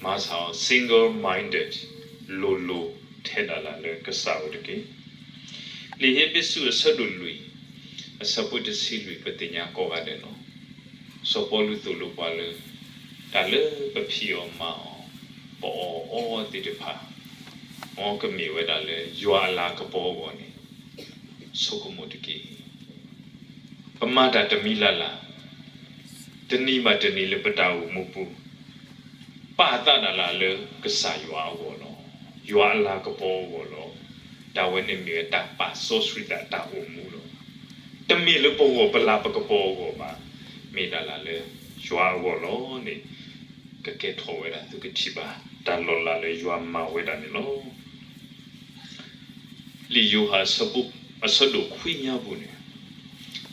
မၤစၢ်အီၤ single minded လိၤလိၤထဲဒၣ်လၢ်လၢကစၢ်အအိၣ်တက့ၢ်. လံာ်ဧ့ၤဘြံၤအဆၢဒိၣ်လွံၢ် အဆၢဖိတဆံလွံၢ် ပသ့ၣ်ညါကိးဂၤဒဲးလီၤ. စီၤပီလူးသိၣ်လိပှၤလၢ တၢ်လၢပဖံးအီၣ်မၤအီၣ် ပအီၣ်အီသ့ၣ်တဖၣ် မ်ကမ့ၢ်ဝဲဒၣ်လၢယွၤအလၤကပီၤအဂီၢ်န့ၣ် ဆိကမိၣ်တက့ၢ်. ပမၤတၢ်တမံၤလၢ်လၢ် တနံၤဘၣ်တနံၤလၢပတၢ်အိၣ်မူပူၤ ပာ်သးဒၣ်လၢ်လၢကစၢ်ယွၤအဂီၢ်လီၤ. ယွၤအလၤကပီၤအဂီၢ်လီၤ. တၢ်ဝဲန့ၣ်မ့ၢ်ဝဲတၢ်ပာ်စီဆှံသးတၢ်အိၣ်မူလီၤ. တမ့ၢ်လၢပဂီၢ်ပလၤပကပီၤအဂီၢ်ဘၣ်. မ့ၢ်ဒၣ်လၢ်လၢယွၤအဂီၢ်လီၤန့ၣ် ကကဲထီၣ်ဝဲဒၣ်သုကထံၣ်ဘၣ် တၢ်လီၤလးလၢယွၤမၤဝဲဒၣ်န့ၣ်လီၤ. လံာ်ယိၤဟၣ်အဆၢဒိၣ်ခွံညါပူၤန့ၣ်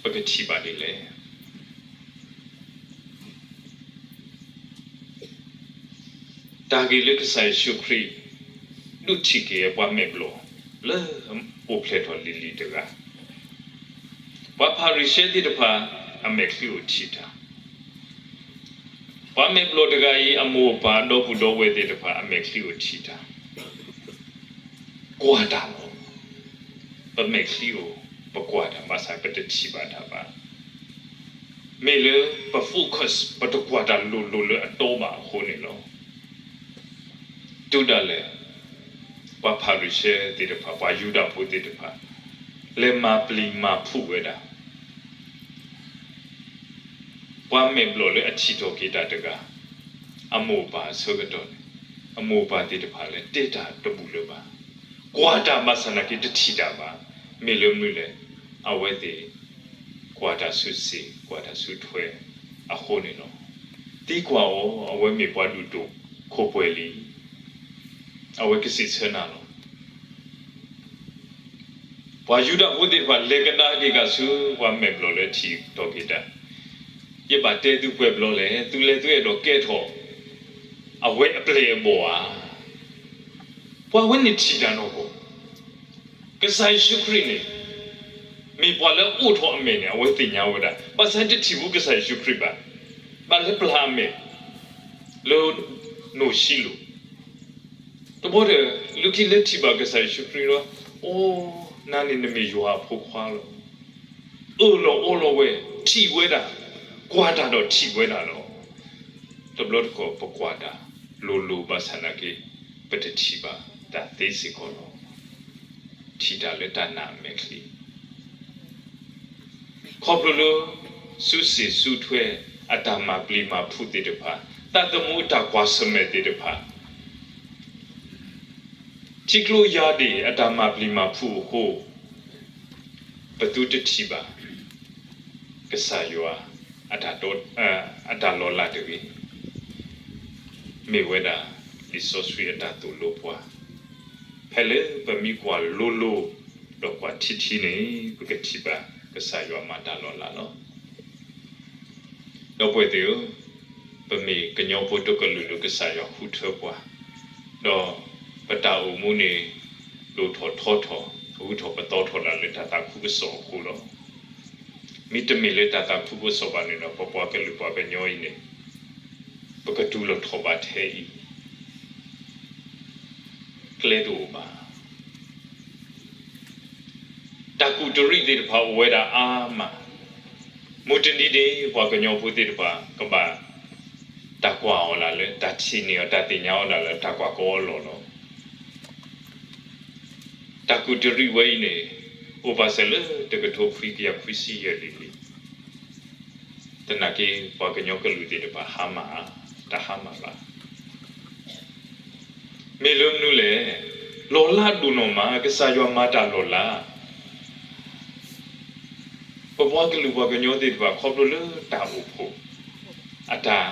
ပကထံၣ်ဘၣ်ဒ်လဲၣ်. တၢ်ဂ့ၢ်လၢကစၢ်ယ့ၣ်ၡူးခရံာ် ဒုးထံၣ်က့ၤပှၤမဲာ်ဘျီၣ် လၢအိၣ်ဖျဲၣ်ထီၣ်လံၤလံၤတဂၤ, ပှၤဖၤရံၤၡဲသ့ၣ်တဖၣ် အမဲာ်ချံအိၣ်ထံၣ်တၢ်, ပှၤမဲာ်ဘျီၣ်တဂၤအံၤ အမိၢ်အပၢ် ဒီပုၢ်ဒီဝဲၢ်သ့ၣ်တဖၣ် အမဲာ်ချံအိၣ်ထံၣ်တၢ်, ကွၢ်တၢ်လီၤ. ပမဲာ်ချံအိၣ် ပကွၢ်တၢ်ဘၣ်ဆၣ် ပတထံၣ်ဘၣ်တၢ်ဘၣ်. မ့ၢ်လၢပ focus ပတကွၢ်တၢ်လိၤလိၤလၢအတီဘၣ်အဃိန့ၣ်လီၤ. တုၤဒၣ်လဲာ် ပှၤဖၤရံၤၡဲသ့ၣ်တဖၣ် ပှၤယူဒၤဖိသ့ၣ်တဖၣ် လဲၤမၤပျံၤမၤဖုးဝဲဒၣ် ပှၤမဲာ်ဘျီၣ်လၢအထံၣ်ထီၣ်က့ၤတၢ်တဂၤ အမိၢ်အပၢ်အဆၢကတီၢ်န့ၣ် အမိၢ်အပၢ်သ့ၣ်တဖၣ်လၢတဲတၢ်တဘူၣ်လၢၤဘၣ်. ကွၢ်တၢ်ဘၣ်ဆၣ်နာ်က့တထံၣ်တၢ်ဘၣ်. မ့ၢ်လၢမနုၤလဲၣ်, အဝဲသ့ၣ် ကွၢ်တၢ်ဆူစ့ၢ် ကွၢ်တၢ်ဆူထွဲအဃိန့ၣ်လီၤ. သံကွၢ်အီၤ အဝဲမ့ၢ်ပှၤဒူၣ်ဒိၣ်ခိၣ်ပှဲၤလံ. အဝဲကစံးဆၢနၤလီၤ. ပှၤယူဒၤဖိသ့ၣ်တဖၣ်လဲၤကဒါက့ၤဂၤဆူ ပှၤမဲာ်ဘျီၣ်လၢထံၣ်ထီၣ်က့ၤတၢ်, ယဘၣ်တဲသုပှဲၤဘျီလဲၣ်, သုလဲၤသုအဲၣ်ဒိးကဲထီၣ် အဝဲအပျဲၢ်အဘီၣ်ဧါ. ပှၤဝဲန့ၣ်ထံၣ်တၢ်နီၢ်ကီၢ်, ကစၢ်ယ့ၣ်ၡူးခရံာ်န့ၣ် မ့ၢ်ပှၤလၢအအိးထီၣ်အမဲာ်န့ၣ် အဝဲသ့ၣ်ညါဝဲဒၣ်, ဘၣ်ဆၣ်တထံၣ်ဘူးကစၢ်ယ့ၣ်ၡူးခရံာ်ဘၣ်, ဘၣ်လၢပျၢ်အမဲာ် လၢနိၣ်ၡံလိၣ် တဘျီဒီး လၢခံလဲၤထံၣ်ဘၣ်ကစၢ်ယ့ၣ်ၡူးခရံာ်လီၤ. အိ, နၤန့ၣ်နမ့ၢ်ယွၤအဖိခွါလီၤ. အၢၣ်လီၤအီလီၤဝဲ, ထံၣ်ဝဲဒၣ်, ကွၢ်တၢ်ဒီးထံၣ်ဝဲဒၣ်လီၤ. တဘျီတခီၣ်ပကွၢ်တၢ်လိၤလိၤဘၣ်ဆၣ်နာ်က့ ပတထံၣ်ဘၣ်တၢ်သ့စ့ၢ်ကီးလီၤ. ထံၣ်တၢ်လၢတၢ်နာ်အမဲာ်ချံ ခီဖျိလၢ ဆူစ့ၣ်ဆူထွဲ အတၢ်မၤပျံၤမၤဖုးသ့ၣ်တဖၣ်, သးသမူအတၢ်ကွၢ်ဆၢၣ်မဲာ်သ့ၣ်တဖၣ်, ထံကျိယါဒ့ၣ်အတၢ်မၤပျံၤမၤဖုးအဃိ, ပသုတထံၣ်ဘၣ် ကစၢ်ယွၤ အတၢ်လီၤလးတဂ့ၤ. မ့ၢ်ဝဲဒၣ် လံာ်စီဆှံအတၢ်သိၣ်လိပှၤ, ဖဲလၢပမ့ၢ်ကွၢ်လိၤလိၤ ဒီးကွၢ်ထံထံန့ၣ် ပကထံၣ်ဘၣ်ကစၢ်ယွၤမၤတၢ်လီၤလးလီၤ. ဒီပုၢ်ဝဲၢ်သ့ၣ်ဧၢ, ပမ့ၢ်ကညီဖိတကလုာ်လၢကစၢ်ယွၤဃုထၢပှၤ, ဒီးပတၢ်အိၣ်မူန့ၣ် ဒိၣ်ထီၣ်ထီထီၣ် ဂုၤထီၣ်ပသီထီၣ်ဒၣ်လၢတၢ်သးခုကစီၣ်အဃိလီၤ. မ့တမ့ၢ်လၢတၢ်သးခုကစီၣ်ဘၣ်န့ၣ်ဒီး ပပှၤကလုာ်ပှၤကညီအံၤန့ၣ် ပကတူၢ်လိာ်ထီၣ်ဘၣ်ထဲအံၤ ကျဲတအိၣ်ဘၣ်. တၢ်ကူၣ်တရံးသ့ၣ်တဖၣ်အိၣ်ဝဲဒၣ်အါမး, မုၢ်တနံၤန့ၣ် ပှၤကညီဖိသ့ၣ်တဖၣ် ကဘၣ်တၢ်ကွၢ်အီၤဒၣ်လၢ တၢ်ထံၣ်န့ၢ်အီၤ တၢ်သ့ၣ်ညါအီၤဒၣ်လၢ တၢ်ကွၢ်ကီအလီၢ်လီၤ. တၢ်ကူၣ်တရံးဝဲအံၤန့ၣ် အိၣ်ဘၣ်စၢၤလၢတကထိခွံကယၤခွံဆံယဲၢ်နံၣ်လံ. သနာ်က့ ပှၤကညီကလုာ်သ့ၣ်တဖၣ်ဟါမၢ်ဧါ, တဟါမၢ်ဘၣ်. မ့ၢ်လၢမနုၤလဲၣ်, လီၤလးဒိၣ်နီၢ်မး ကစၢ်ယွၤမၤတၢ်လီၤလး ပပှၤကလုာ်ပှၤကညီသ့ၣ်တဖၣ် ခီဖျိလၢတၢ်အိၣ်ဖှိၣ် အတၢ်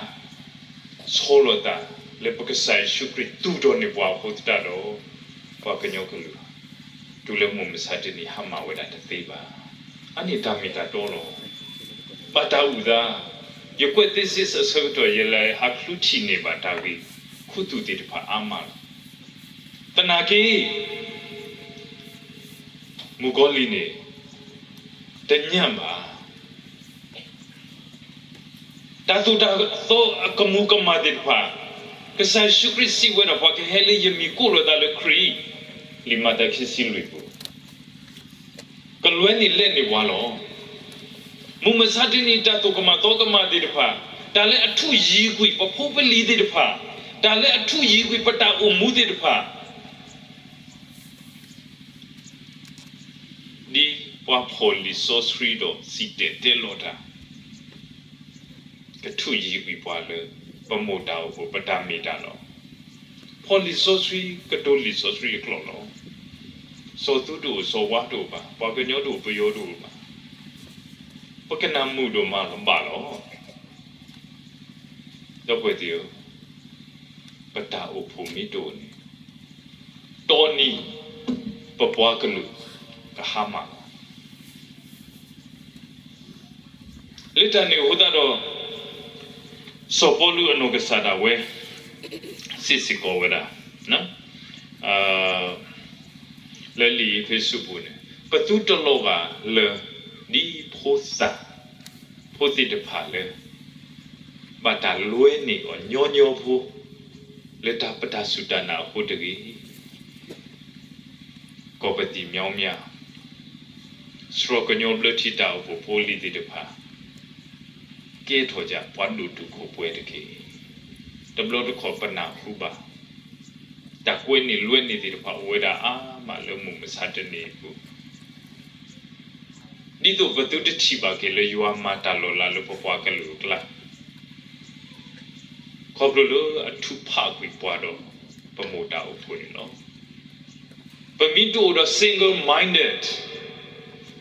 ဆီလီၤသးလၢပကစၢ်ယ့ၣ်ၡူးခရံာ်သူၣ်ထီၣ်န့ၢ်ပှၤအဃိသတးဒီး ပှၤကညီကလုာ် တုၤလၢမုၢ်မဆါတနံၤဟါမၢ်ဝဲဒၣ်တသ့ဘၣ်. အန့ၣ်တၢ်မ့ၢ်တၢ်တီလီၤ. ဘၣ်တၢ်အုၣ်သး, ယကွဲးသ့စ့အဆၢကတီၢ် ယလဲၤဟးချုထံၣ်န့ၢ်ဘၣ်တၢ်ဂ့ၢ်ခူသူၣ်သ့ၣ်တဖၣ်အါမးလီၤ. သနာ်က့ မုၣ်ကီၤလံၢ်န့ၣ် တညံၣ်ဘၣ် တၢ်သိၣ်တၢ်သီအကမူၤကမၣ်သ့ၣ်တဖၣ်, ကစၢ်ယ့ၣ်ၡူးခရံာ်စံးဝဲဒၣ် ပှၤကဟဲလၢယမံၤကိးလိာ်သးလၢခရံာ်, လံာ်မၤသဲခံဆံလွံၢ်ပူၤ, ကလွဲန့ၢ်လဲၢ်န့ၢ်ပှၤလီၤ. မုၢ်မဆါတနံၤ တၢ်သိၣ်ကမၣ်သီကမၣ်သ့ၣ်တဖၣ်, တၢ်လၢအထူးယံၤကွံာ်ပဖိပလံၤသ့ၣ်တဖၣ်, တၢ်လၢအထူးယံၤကွံာ်ပတၢ်အိၣ်မူသ့ၣ်တဖၣ် ဒ်ပှၤဖီၣ်လံာ်စီဆှံဒီးစံၣ်တဲၤတဲလီၤတၢ်, ကထူးယံၤကွံာ်ပှၤလၢ ပမိၢ်တၢ်အိၣ်ဖှိၣ် ပတၢ်မ့ၢ်တၢ်တီလီၤ. ဖီၣ်လံာ်စီဆှံ ကတိၤလံာ်စီဆှံအကျိာ်လီၤ. စီၤသူတအိၣ် စီၤဝါတအိၣ်ဘၣ်, ပှၤကညီတအိၣ် ပယီၤတအိၣ်ဘၣ်, ပကနၣ်မုာ်ဒိၣ်မးလီၤဘၣ်လီၤ. ဒီပုၢ်ဝဲၢ်သ့ၣ်ဧၢ, ပတၢ်အိၣ်ဖှိၣ်မ့ၢ်တအိၣ်န့ၣ်, တီနံၤ ပပှၤကလုာ်ကဟါမၢ်လီၤ. လၢတၢ်န့ၣ်အဃိသတးဒီး စီၤပီလူးအနီၢ်ကစၢ်ဒၣ်ဝဲ စံးစ့ၢ်ကီးဝဲဒၣ် လၢလံာ်အ့းဖ့းစူးပူၤန့ၣ် ပသုတလီၤဂာ်လၢၤ ဒ် ဖိသၣ်ဖိသ့ၣ်တဖၣ်လၢ ဘၣ်တၢ်လွဲန့ၢ်အီၤညီညီဖိ လၢတၢ်ပတၢ်စူၢ်တၢ်နာ်အဃိတဂ့ၤ, ကီၢ်ပသံၣ်မၠီမၠၣ်, စှီၤကညီဘျၢထံတၢ်အိၣ်ဖှိၣ်ဖိလံၤသ့ၣ်တဖၣ် ကဲထီၣ်ယၤပှၤဒိၣ်တုာ်ခိၣ်ပှဲၤတက့ၢ်. တဘျီတခီၣ်ပနၢ်ဟူဘၣ် တၢ်ကွဲန့ၢ်လွဲန့ၢ်သ့ၣ်တဖၣ်အိၣ်ဝဲဒၣ်အါမးလၢမုၢ်မဆါတနံၤအပူၤ, ဒ်သိးပသုတထံၣ်ဘၣ်က့ၤလၢယွၤမၤတၢ်လီၤလးလၢပပှၤကလုာ်အကျါ ခီဖျိလၢအထုးဖးကွံာ်ပှၤဒီးပမိၢ်တၢ်အိၣ်ဖှိၣ်န့ၣ်လီၤ. ပမ့ၢ်တအိၣ်ဒီး single minded,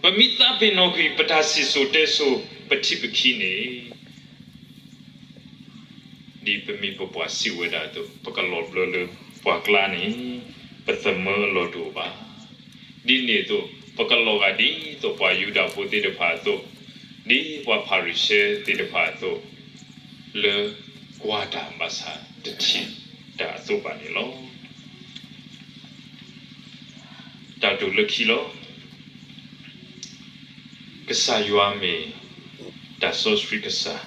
ပမ့ၢ်သးပ့ၤနီၣ်ကွံာ်ပတၢ်စံၣ်စိၤတဲစိၤပထံပခံန့ၣ် ဒ်ပမ့ၢ်ပပှၤစံးဝဲဒၣ်အသိး ပကလီၤဘျၢလၢပှၤကျါန့ၣ် ပသမၢအလီၢ်တအိၣ်ဘၣ်. ဒ်န့ၣ်အသိး ပကလီၤဂာ်ဒ်သိးပှၤယူဒၤဖိသ့ၣ်တဖၣ်အသိး, ဒ်ပှၤဖၤရံၤၡဲသ့ၣ်တဖၣ်အသိး, လၢကွၢ်တၢ်ဘၣ်ဆၣ်တထံၣ်တၢ်အသိးဘၣ်န့ၣ်လီၤ. တၢ်တိၢ်လၢခံလီၤ. ကစၢ်ယွၤမ့ၢ်တၢ်စီဆှံကစၢ်,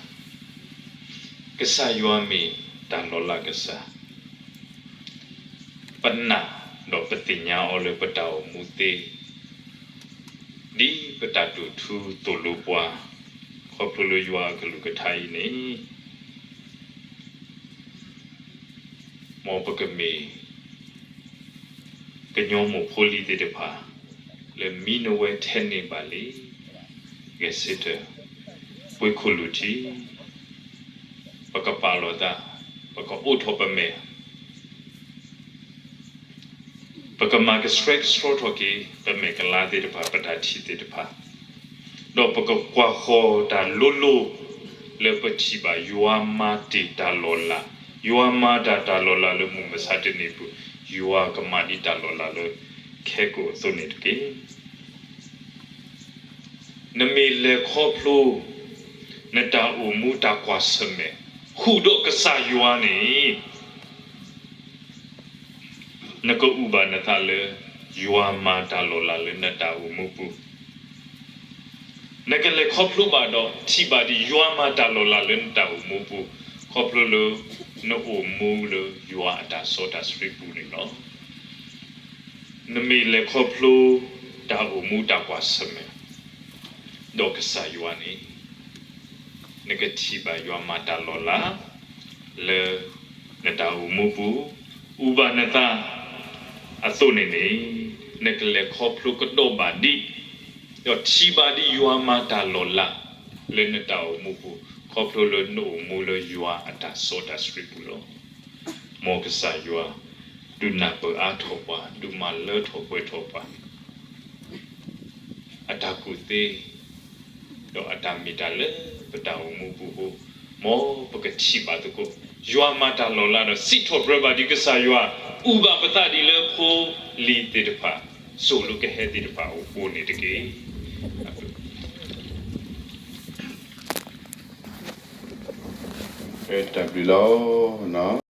ကစၢ်ယွၤမ့ၢ်တၢ်လီၤလးကစၢ်, ပနာ်ဒီးပသ့ၣ်ညါအီၤလၢပတၢ်အိၣ်မူသ့, ဒ်ပတၢ်တိာ်ထူသိၣ်လိပှၤ ခီဖျိလၢယွၤအကလုၢ်ကထါအံၤန့ၣ် မ်ပကမ့ၢ် ကညီမိၢ်ဖိလံၤသ့ၣ်တဖၣ် လၢမံနဝဲထဲန့ၢ်ဘၣ်လံ, ဂဲၤဆၢထၢၣ် ပှ့ၤခိၣ်လူၤထံ, ပကပာ်လီၤသး, ပကအိးထီၣ်ပမဲာ်, ပကမၤကဆှဲကဆှီထီၣ်က့ၤ ပမဲာ်ကလါသ့ၣ်တဖၣ် ပတၢ်ထံၣ်သ့ၣ်တဖၣ်, ဒီးပကကွၢ်ဃီၤတၢ်လိၤလိၤ လၢပထံၣ်ဘၣ်ယွၤမၤတ့ၢ်တၢ်လီၤလး, ယွၤမၤတၢ်တၢ်လီၤလးလၢမုၢ်မဆါတနံၤပူၤ, ယွၤကမၤဒ်တၢ်လီၤလးလၢခဲကိာ်အသိးန့ၣ်တက့ၢ်. နမ့ၢ်လဲၤခီဖျိ နတၢ်အိၣ်မူတၢ်ကွၢ်ဆၢၣ်မဲာ် ဃုာ်ဒီးကစၢ်ယွၤန့ၣ် နကအုၣ်ဘၣ်နသးလၢ ယွၤမၤတၢ်လီၤလးလၢနတၢ်အိၣ်မူပူၤ, နကလဲၤခီဖျိဘၣ်ဒီးထံၣ်ဘၣ်ဒံးယွၤမၤတၢ်လီၤလးလၢနတၢ်အိၣ်မူပူၤ, ခီဖျိလၢနအိၣ်မူလၢယွၤအတၢ်စီတၢ်ဆှံပူၤန့ၣ်လီၤ. နမ့ၢ်လဲၤခီဖျိ တၢ်အိၣ်မူတၢ်ကွၢ်ဆၢၣ်မဲာ် ဒီးကစၢ်ယွၤန့ၣ် နကထံၣ်ဘၣ်ယွၤမၤတၢ်လီၤလး လၢနတၢ်အိၣ်မူပူၤ, အုၣ်ဘၣ်နသးအသိးန့ၣ်န့ၣ်, နကလဲၤခီဖျိကဒီးဘၣ်ဒံး, ဒီးထံၣ်ဘၣ်ဒံးယွၤမၤတၢ်လီၤလး လၢနတၢ်အိၣ်မူပူၤ, ခီဖျိလၢနအိၣ်မူလၢယွၤအတၢ်စီတၢ်ဆှံပူၤလီၤ. မ်ကစၢ်ယွၤ ဒုးနၢ်ပၢၢ်အါထီၣ်ပှၤ, ဒုးမၤလၢထီၣ်ပှဲၤထီၣ်ပှၤ အတၢ်ကူၣ်သ့, ဒီးအတၢ်မ့ၢ်တၢ်လၢပတၢ်အိၣ်မူပူၤအဃိ, မ်ပကထံၣ်ဘၣ်သကိး ယွၤမၤတၢ်လီၤလးဒီး စံးထီၣ်ပတြၢၤဘၣ်ဒံးကစၢ်ယွၤ, အုၣ်ဘၣ်ပသးဒ်လၢဖိလံၤသ့ၣ်တဖၣ်, စိၣ်လိကဟဲသ့ၣ်တဖၣ်အအိၣ်န့ၣ်တက့ၢ်. တၢ်ဘျုးလီၤ.